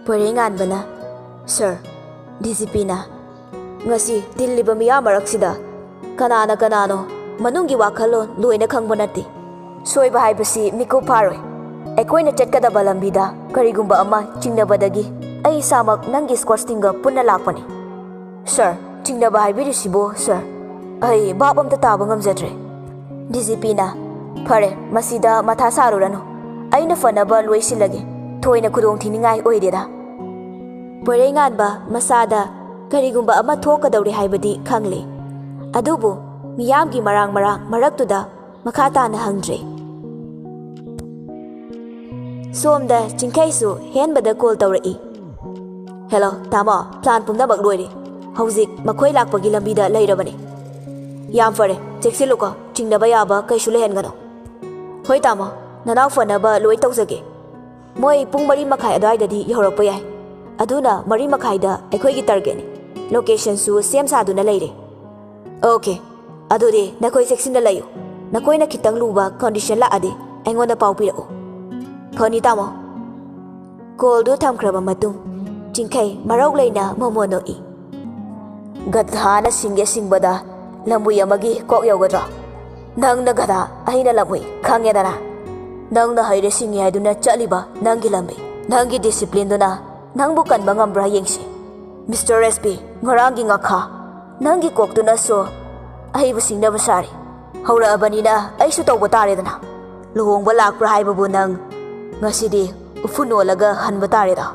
ꯄꯣꯏꯔꯩꯉꯥꯟꯕꯅ, "ꯁꯥꯔ, ꯗꯤ ꯖꯤ ꯄꯤꯅ ꯉꯁꯤ ꯇꯤꯜꯂꯤꯕ ꯃꯤꯌꯥꯝ ꯃꯔꯛꯁꯤꯗ ꯀꯅꯥꯅ ꯀꯅꯥꯅꯣ ꯃꯅꯨꯡꯒꯤ ꯋꯥꯈꯜꯂꯣꯟ ꯂꯣꯏꯅ ꯈꯪꯕ ꯅꯠꯇꯦ꯫ ꯁꯣꯏꯕ ꯍꯥꯏꯕꯁꯤ ꯃꯤꯀꯨꯞ ꯐꯥꯔꯣꯏ꯫ ꯑꯩꯈꯣꯏꯅ ꯆꯠꯀꯗꯕ ꯂꯝꯕꯤꯗ ꯀꯔꯤꯒꯨꯝꯕ ꯑꯃ ꯆꯤꯡꯅꯕꯗꯒꯤ ꯑꯩ ꯏꯁꯥꯃꯛ ꯅꯪꯒꯤ ꯁ꯭ꯀꯣꯔꯠꯁꯤꯡꯒ ꯄꯨꯟꯅ ꯂꯥꯛꯄꯅꯤ꯫" "ꯁꯥꯔ, ꯆꯤꯡꯅꯕ ꯍꯥꯏꯕꯤꯔꯤꯁꯤꯕꯨ, ꯁꯥꯔ? ꯑꯩ ꯚꯥꯞ ꯑꯝꯇ ꯇꯥꯕ ꯉꯝꯖꯗ꯭ꯔꯦ꯫" ꯗꯤ ꯖꯤ ꯄꯤꯅ, "ꯐꯔꯦ, ꯃꯁꯤꯗ ꯃꯊꯥ ꯁꯥꯔꯨꯔꯅꯨ꯫ ꯑꯩꯅ ꯐꯅꯕ ꯂꯣꯏꯁꯤꯜꯂꯒꯦ꯫ ꯊꯣꯏꯅ ꯈꯨꯗꯣꯡ ꯊꯤꯅꯤꯡꯉꯥꯏ ꯑꯣꯏꯗꯦꯗ꯫" ꯄꯣꯏꯔꯩꯉꯥꯟꯕ ꯃꯁꯥꯗ ꯀꯔꯤꯒꯨꯝꯕ ꯑꯃ ꯊꯣꯛꯀꯗꯧꯔꯦ ꯍꯥꯏꯕꯗꯤ ꯈꯪꯂꯦ꯫ ꯑꯗꯨꯕꯨ ꯃꯤꯌꯥꯝꯒꯤ ꯃꯔꯥꯡ ꯃꯔꯥꯡ ꯃꯔꯛꯇꯨꯗ ꯃꯈꯥ ꯇꯥꯅ ꯍꯪꯗ꯭ꯔꯦ꯫ ꯁꯣꯝꯗ ꯆꯤꯡꯈꯩꯁꯨ ꯍꯦꯟꯕꯗ ꯀꯣꯜ ꯇꯧꯔꯛꯏ꯫ "ꯍꯦꯜꯂꯣ, ꯇꯥꯃꯣ, ꯄ꯭ꯂꯥꯟ ꯄꯨꯝꯅꯃꯛ ꯂꯣꯏꯔꯦ꯫ ꯍꯧꯖꯤꯛ ꯃꯈꯣꯏ ꯂꯥꯛꯄꯒꯤ ꯂꯝꯕꯤꯗ ꯂꯩꯔꯕꯅꯤ꯫" "ꯌꯥꯝ ꯐꯔꯦ, ꯆꯦꯛꯁꯤꯜꯂꯨꯀꯣ, ꯆꯤꯡꯅꯕ ꯌꯥꯕ ꯀꯩꯁꯨ ꯂꯩꯍꯟꯒꯅꯨ꯫" "ꯍꯣꯏ ꯇꯥꯃꯣ, ꯅꯅꯥꯎ ꯐꯅꯕ ꯂꯣꯏ ꯇꯧꯖꯒꯦ꯫ ꯃꯣꯏ ꯄꯨꯡ ꯃꯔꯤ ꯃꯈꯥꯏ ꯑꯗꯨꯋꯥꯏꯗꯗꯤ ꯌꯧꯔꯛꯄ ꯌꯥꯏ꯫ ꯑꯗꯨꯅ ꯃꯔꯤ ꯃꯈꯥꯏꯗ ꯑꯩꯈꯣꯏꯒꯤ ꯇꯥꯔꯒꯦꯠꯅꯤ꯫ ꯂꯣꯀꯦꯁꯟꯁꯨ ꯁꯦꯝ ꯁꯥꯗꯨꯅ ꯂꯩꯔꯦ꯫" "ꯑꯣꯀꯦ, ꯑꯗꯨꯗꯤ ꯅꯈꯣꯏ ꯆꯦꯛꯁꯤꯟꯅ ꯂꯩꯌꯨ꯫ ꯅꯈꯣꯏꯅ ꯈꯤꯇꯪ ꯂꯨꯕ ꯀꯟꯗꯤꯁꯟ ꯂꯥꯛꯑꯗꯤ ꯑꯩꯉꯣꯟꯗ ꯄꯥꯎ ꯄꯤꯔꯛꯎ꯫" "ꯐꯅꯤ ꯇꯥꯃꯣ꯫" ꯀꯣꯜꯗꯨ ꯊꯝꯈ꯭ꯔꯕ ꯃꯇꯨꯡ ꯆꯤꯡꯈꯩ ꯃꯔꯧ ꯂꯩꯅ ꯃꯣꯃꯣꯟ ꯅꯣꯛꯏ꯫ "ꯒꯙꯥꯅ ꯁꯤꯡꯒꯦ ꯁꯤꯡꯕꯗ ꯂꯝꯕꯨꯏ ꯑꯃꯒꯤ ꯀꯣꯛ ꯌꯧꯒꯗ꯭ꯔꯣ? ꯅꯪꯅ ꯒꯙꯥ, ꯑꯩꯅ ꯂꯝꯕꯨꯏ, ꯈꯪꯉꯦꯗꯅ? ꯅꯪꯅ ꯍꯩꯔꯦ ꯁꯤꯡꯉꯦ ꯍꯥꯏꯗꯨꯅ ꯆꯠꯂꯤꯕ ꯅꯪꯒꯤ ꯂꯝꯕꯤ, ꯅꯪꯒꯤ ꯗꯤꯁꯤꯄ꯭ꯂꯤꯟꯗꯨꯅ ꯅꯪꯕꯨ ꯀꯟꯕ ꯉꯝꯕ꯭ꯔꯥ ꯌꯦꯡꯁꯤ꯫" "ꯃꯤꯁꯇꯔ ꯑꯦꯁ ꯄꯤ, ꯉꯔꯥꯡꯒꯤ ꯉꯥꯈꯥ, ꯅꯪꯒꯤ ꯀꯣꯛꯇꯨꯅꯁꯨ ꯑꯩꯕꯨ ꯁꯤꯡꯅꯕ ꯁꯥꯔꯤ꯫ ꯍꯧꯔꯛꯑꯕꯅꯤꯅ ꯑꯩꯁꯨ ꯇꯧꯕ ꯇꯥꯔꯦꯗꯅ꯫ ꯂꯨꯍꯣꯡꯕ ꯂꯥꯛꯄ꯭ꯔꯥ ꯍꯥꯏꯕꯕꯨ ꯅꯪ ꯉꯁꯤꯗꯤ ꯎꯐꯨꯟ ꯑꯣꯜꯂꯒ ꯍꯟꯕ ꯇꯥꯔꯦꯗꯣ꯫"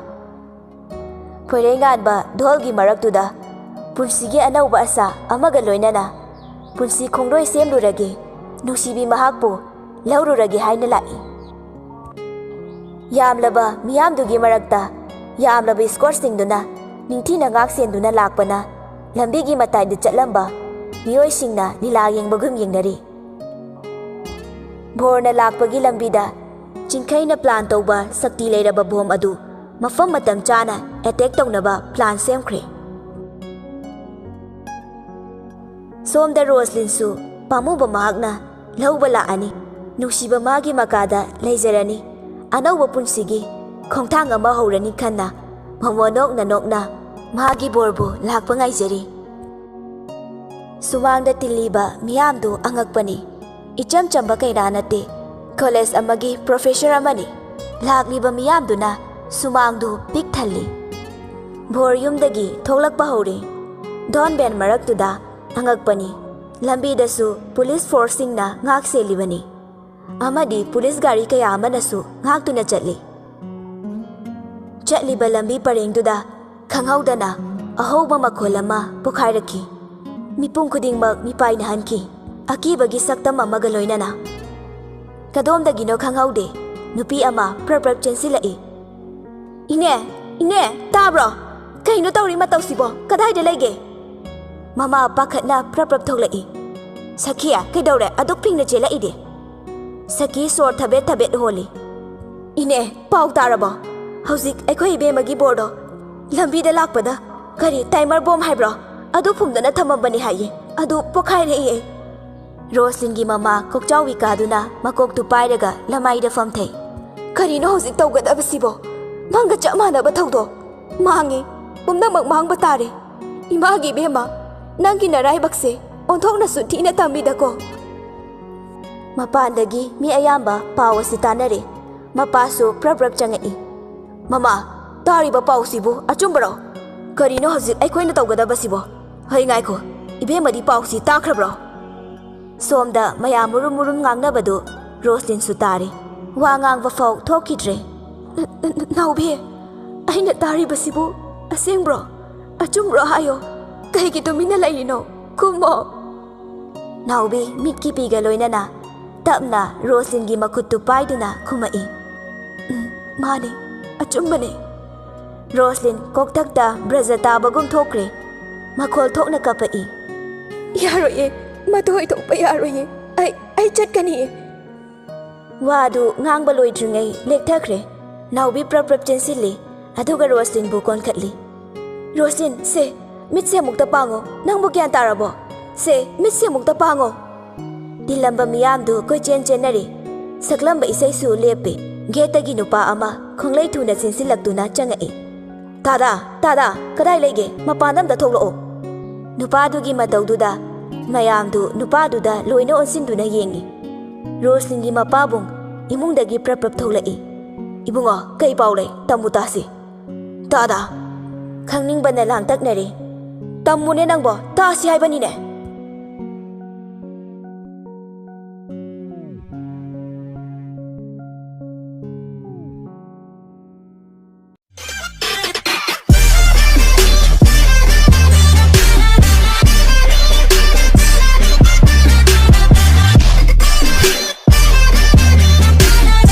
ꯄꯣꯏꯔꯩꯉꯥꯟꯕ ꯙꯣꯜꯒꯤ ꯃꯔꯛꯇꯨꯗ ꯄꯨꯟꯁꯤꯒꯤ ꯑꯅꯧꯕ ꯑꯁꯥ ꯑꯃꯒ ꯂꯣꯏꯅꯅ ꯄꯨꯟꯁꯤ ꯈꯣꯡꯂꯣꯏ ꯁꯦꯝꯂꯨꯔꯒꯦ, ꯅꯨꯡꯁꯤꯕꯤ ꯃꯍꯥꯛꯄꯨ ꯂꯧꯔꯨꯔꯒꯦ ꯍꯥꯏꯅ ꯂꯥꯛꯏ꯫ ꯌꯥꯝꯂꯕ ꯃꯤꯌꯥꯝꯗꯨꯒꯤ ꯃꯔꯛꯇ ꯌꯥꯝꯂꯕ ꯏꯁꯀꯣꯔꯠꯁꯤꯡꯗꯨꯅ ꯅꯤꯡꯊꯤꯅ ꯉꯥꯛ ꯁꯦꯟꯗꯨꯅ ꯂꯥꯛꯄꯅ ꯂꯝꯕꯤꯒꯤ ꯃꯇꯥꯏꯗ ꯆꯠꯂꯝꯕ ꯃꯤꯑꯣꯏꯁꯤꯡꯅ ꯂꯤꯂꯥ ꯌꯦꯡꯕꯒꯨꯝ ꯌꯦꯡꯅꯔꯤ꯫ ꯚꯣꯔꯅ ꯂꯥꯛꯄꯒꯤ ꯂꯝꯕꯤꯗ ꯆꯤꯡꯈꯩꯅ ꯄ꯭ꯂꯥꯟ ꯇꯧꯕ ꯁꯛꯇꯤ ꯂꯩꯔꯕ ꯕꯣꯝ ꯑꯗꯨ ꯃꯐꯝ ꯃꯇꯝ ꯆꯥꯅ ꯑꯦꯇꯦꯛ ꯇꯧꯅꯕ ꯄ꯭ꯂꯥꯟ ꯁꯦꯝꯈ꯭ꯔꯦ꯫ ꯁꯣꯝꯗ ꯔꯣꯁꯂꯤꯟꯁꯨ ꯄꯥꯝꯃꯨꯕ ꯃꯍꯥꯛꯅ ꯂꯧꯕ ꯂꯥꯛꯑꯅꯤ꯫ ꯅꯨꯡꯁꯤꯕ ꯃꯥꯒꯤ ꯃꯀꯥꯗ ꯂꯩꯖꯔꯅꯤ꯫ ꯑꯅꯧꯕ ꯄꯨꯟꯁꯤꯒꯤ ꯈꯣꯡꯊꯥꯡ ꯑꯃ ꯍꯧꯔꯅꯤ ꯈꯟꯅ ꯃꯃꯣ ꯅꯣꯛꯅ ꯅꯣꯛꯅ ꯃꯥꯒꯤ ꯕꯣꯔꯕꯨ ꯂꯥꯛꯄ ꯉꯥꯏꯖꯔꯤ꯫ ꯁꯨꯃꯥꯡꯗ ꯇꯤꯜꯂꯤꯕ ꯃꯤꯌꯥꯝꯗꯨ ꯑꯉꯛꯄꯅꯤ꯫ ꯏꯆꯝ ꯆꯝꯕ ꯀꯩꯅꯥ ꯅꯠꯇꯦ, ꯀꯣꯂꯦꯖ ꯑꯃꯒꯤ ꯄ꯭ꯔꯣꯐꯦꯁꯔ ꯑꯃꯅꯤ꯫ ꯂꯥꯛꯂꯤꯕ ꯃꯤꯌꯥꯝꯗꯨꯅ ꯁꯨꯃꯥꯡꯗꯨ ꯄꯤꯛ ꯊꯜꯂꯤ꯫ ꯚꯣꯔ ꯌꯨꯝꯗꯒꯤ ꯊꯣꯛꯂꯛꯄ ꯍꯧꯔꯦ꯫ ꯗꯣꯟ ꯕꯦꯟ ꯃꯔꯛꯇꯨꯗ ꯑꯉꯛꯄꯅꯤ꯫ ꯂꯝꯕꯤꯗꯁꯨ ꯄꯨꯂꯤꯁ ꯐꯣꯔꯁꯁꯤꯡꯅ ꯉꯥꯛ ꯁꯦꯜꯂꯤꯕꯅꯤ꯫ ꯑꯃꯗꯤ ꯄꯨꯂꯤꯁ ꯒꯥꯔꯤ ꯀꯌꯥ ꯑꯃꯅꯁꯨ ꯉꯥꯛꯇꯨꯅ ꯆꯠꯂꯤ꯫ ꯆꯠꯂꯤꯕ ꯂꯝꯕꯤ ꯄꯔꯦꯡꯗꯨꯗ ꯈꯪꯍꯧꯗꯅ ꯑꯍꯧꯕ ꯃꯈꯣꯜ ꯑꯃ ꯄꯣꯈꯥꯏꯔꯛꯈꯤ꯫ ꯃꯤꯄꯨꯝ ꯈꯨꯗꯤꯡꯃꯛ ꯃꯤꯄꯥꯏꯅꯍꯟꯈꯤ, ꯑꯀꯤꯕꯒꯤ ꯁꯛꯇꯝ ꯑꯃꯒ ꯂꯣꯏꯅꯅ꯫ ꯀꯗꯣꯝꯗꯒꯤꯅꯣ ꯈꯪꯍꯧꯗꯦ, ꯅꯨꯄꯤ ꯑꯃ ꯄ꯭ꯔꯞ ꯄ꯭ꯔꯞ ꯆꯦꯟꯁꯤꯜꯂꯛꯏ꯫ "ꯏꯅꯦ, ꯏꯅꯦ, ꯇꯥꯕ꯭ꯔꯣ? ꯀꯩꯅꯣ ꯇꯧꯔꯤ ꯃꯇꯧꯁꯤꯕꯣ? ꯀꯗꯥꯏꯗ ꯂꯩꯒꯦ?" ꯃꯃꯥ ꯄꯥꯈꯠꯅ ꯄ꯭ꯔꯞ ꯄ꯭ꯔꯞ ꯊꯣꯛꯂꯛꯏ꯫ "ꯁꯈꯤ, ꯀꯩꯗꯧꯔꯦ? ꯑꯗꯨꯛ ꯐꯤꯡꯅ ꯆꯦꯜꯂꯛꯏꯗꯤ?" ꯁꯈꯤ ꯁꯣꯔ ꯊꯕꯦꯠ ꯊꯕꯦꯠ ꯍꯣꯜꯂꯤ꯫ "ꯏꯅꯦ, ꯄꯥꯎ ꯇꯥꯔꯕꯣ? ꯍꯧꯖꯤꯛ ꯑꯩꯈꯣꯏ ꯏꯕꯦꯝꯃꯒꯤ ꯕꯣꯔꯗꯣ ꯂꯝꯕꯤꯗ ꯂꯥꯛꯄꯗ, ꯀꯔꯤ ꯇꯥꯏꯃꯔ ꯕꯣꯝ ꯍꯥꯏꯕ꯭ꯔꯣ, ꯑꯗꯨ ꯐꯨꯝꯗꯅ ꯊꯝꯃꯝꯕꯅꯤ ꯍꯥꯏꯌꯦ꯫ ꯑꯗꯨ ꯄꯣꯈꯥꯏꯔꯛꯑꯦ꯫" ꯔꯣꯁꯂꯤꯟꯒꯤ ꯃꯃꯥ ꯀꯣꯛꯆꯥꯎꯕꯤ ꯀꯥꯗꯨꯅ ꯃꯀꯣꯛꯇꯨ ꯄꯥꯏꯔꯒ ꯂꯃꯥꯏꯗ ꯐꯝꯊꯩ꯫ "ꯀꯔꯤꯅꯣ ꯍꯧꯖꯤꯛ ꯇꯧꯒꯗꯕꯁꯤꯕꯣ? ꯃꯪꯒ ꯆꯞ ꯃꯥꯟꯅꯕ ꯊꯧꯗꯣꯛ꯫ ꯃꯥꯡꯉꯦ, ꯄꯨꯝꯅꯃꯛ ꯃꯥꯡꯕ ꯇꯥꯔꯦ꯫ ꯏꯃꯥꯒꯤ ꯏꯕꯦꯝꯃ, ꯅꯪꯒꯤ ꯅꯔꯥꯏꯕꯛꯁꯦ ꯑꯣꯟꯊꯣꯛꯅꯁꯨ ꯊꯤꯅ ꯇꯝꯃꯤꯗꯀꯣ꯫" ꯃꯄꯥꯟꯗꯒꯤ ꯃꯤ ꯑꯌꯥꯝꯕ ꯄꯥꯎ ꯑꯁꯤ ꯇꯥꯅꯔꯦ꯫ ꯃꯄꯥꯁꯨ ꯄ꯭ꯔꯞ ꯄ꯭ꯔꯞ ꯆꯪꯉꯛꯏ꯫ "ꯃꯃꯥ, ꯇꯥꯔꯤꯕ ꯄꯥꯎꯁꯤꯕꯨ ꯑꯆꯨꯝꯕꯔꯣ? ꯀꯔꯤꯅꯣ ꯍꯧꯖꯤꯛ ꯑꯩꯈꯣꯏꯅ ꯇꯧꯒꯗꯕꯁꯤꯕꯣ? ꯍꯩ, ꯉꯥꯏꯈꯣ, ꯏꯕꯦꯝꯃꯗꯤ ꯄꯥꯎꯁꯤ ꯇꯥꯈ꯭ꯔꯕ꯭ꯔꯣ?" ꯁꯣꯝꯗ ꯃꯌꯥꯝ ꯃꯨꯔꯨꯝ ꯃꯨꯔꯨꯝ ꯉꯥꯡꯅꯕꯗꯨ ꯔꯣꯁꯂꯤꯟꯁꯨ ꯇꯥꯔꯦ꯫ ꯋꯥ ꯉꯥꯡꯕ ꯐꯥꯎ ꯊꯣꯛꯈꯤꯗ꯭ꯔꯦ꯫ "ꯅ-, ꯅ-, ꯅ-, ꯅꯥꯎꯕꯤ, ꯑꯩꯅ ꯇꯥꯔꯤꯕꯁꯤꯕꯨ ꯑꯁꯦꯡꯕ꯭ꯔꯣ? ꯑꯆꯨꯝꯕ꯭ꯔꯣ ꯍꯥꯏꯌꯣ꯫ ꯀꯩꯒꯤ ꯇꯨꯃꯤꯟꯅ ꯂꯩꯔꯤꯅꯣ? ꯈꯨꯝꯃꯣ꯫" ꯅꯥꯎꯕꯤ ꯃꯤꯠꯀꯤ ꯄꯤꯒ ꯂꯣꯏꯅꯅ ꯇꯞꯅ ꯔꯣꯁꯂꯤꯟꯒꯤ ꯃꯈꯨꯠꯇꯨ ꯄꯥꯏꯗꯨꯅ ꯈꯨꯝꯃꯛꯏ꯫ "ꯎꯝ, ꯃꯥꯅꯦ, ꯑꯆꯨꯝꯕꯅꯦ꯫" ꯔꯣꯁꯂꯤꯟ ꯀꯣꯛꯊꯛꯇ ꯕ꯭ꯔꯖ ꯇꯥꯕꯒꯨꯝ ꯊꯣꯛꯈ꯭ꯔꯦ꯫ ꯃꯈꯣꯜ ꯊꯣꯛꯅ ꯀꯞꯄꯛꯏ꯫ "ꯌꯥꯔꯣꯏꯌꯦ, ꯃꯗꯨ ꯑꯣꯏꯊꯣꯛꯄ ꯌꯥꯔꯣꯏꯌꯦ꯫ ꯑꯩ, ꯑꯩ ꯆꯠꯀꯅꯤꯌꯦ꯫" ꯋꯥꯗꯨ ꯉꯥꯡꯕ ꯂꯣꯏꯗ꯭ꯔꯤꯉꯩ ꯂꯦꯛꯊꯈ꯭ꯔꯦ꯫ ꯅꯥꯎꯕꯤ ꯄ꯭ꯔꯞ ꯄ꯭ꯔꯞ ꯆꯦꯟꯁꯤꯜꯂꯤ꯫ ꯑꯗꯨꯒ ꯔꯣꯁꯂꯤꯟꯕꯨ ꯀꯣꯟꯈꯠꯂꯤ꯫ "ꯔꯣꯁꯂꯤꯟ, ꯁꯦ, ꯃꯤꯠꯁꯦ ꯑꯃꯨꯛꯇ ꯄꯥꯡꯉꯣ꯫ ꯅꯪꯕꯨ ꯒ꯭ꯌꯥꯟ ꯇꯥꯔꯕꯣ? ꯁꯦ, ꯃꯤꯠꯁꯦ ꯑꯃꯨꯛꯇ ꯄꯥꯡꯉꯣ!" ꯇꯤꯜꯂꯝꯕ ꯃꯤꯌꯥꯝꯗꯨ ꯀꯣꯏꯆꯦꯟ ꯆꯦꯟꯅꯔꯤ꯫ ꯁꯛꯂꯝꯕ ꯏꯁꯩꯁꯨ ꯂꯦꯞꯄꯦ꯫ ꯒꯦꯠꯇꯒꯤ ꯅꯨꯄꯥ ꯑꯃ ꯈꯣꯡꯂꯩ ꯊꯨꯅ ꯆꯦꯟꯁꯤꯜꯂꯛꯇꯨꯅ ꯆꯪꯉꯛꯏ꯫ "ꯇꯥꯗꯥ, ꯇꯥꯗꯥ, ꯀꯗꯥꯏ ꯂꯩꯒꯦ? ꯃꯄꯥꯟꯗ ꯑꯝꯇ ꯊꯣꯛꯂꯛꯑꯣ!" ꯅꯨꯄꯥꯗꯨꯒꯤ ꯃꯇꯧꯗꯨꯗ ꯃꯌꯥꯝꯗꯨ ꯅꯨꯄꯥꯗꯨꯗ ꯂꯣꯏꯅ ꯑꯣꯟꯁꯤꯟꯗꯨꯅ ꯌꯦꯡꯉꯤ꯫ ꯔꯣꯁꯂꯤꯟꯒꯤ ꯃꯄꯥꯕꯨꯡ ꯏꯃꯨꯡꯗꯒꯤ ꯄ꯭ꯔꯞ ꯄ꯭ꯔꯞ ꯊꯣꯛꯂꯛꯏ꯫ "ꯏꯕꯨꯡꯉꯣ, ꯀꯩ ꯄꯥꯎ ꯂꯩ? ꯇꯝꯃꯨ ꯇꯥꯁꯤ!" "ꯇꯥꯗꯥ!" ꯈꯪꯅꯤꯡꯕꯅ ꯂꯥꯡꯇꯛꯅꯔꯦ꯫ "ꯇꯝꯃꯨꯅꯦ ꯅꯪꯕꯣ, ꯇꯥꯁꯤ ꯍꯥꯏꯕꯅꯤꯅꯦ!"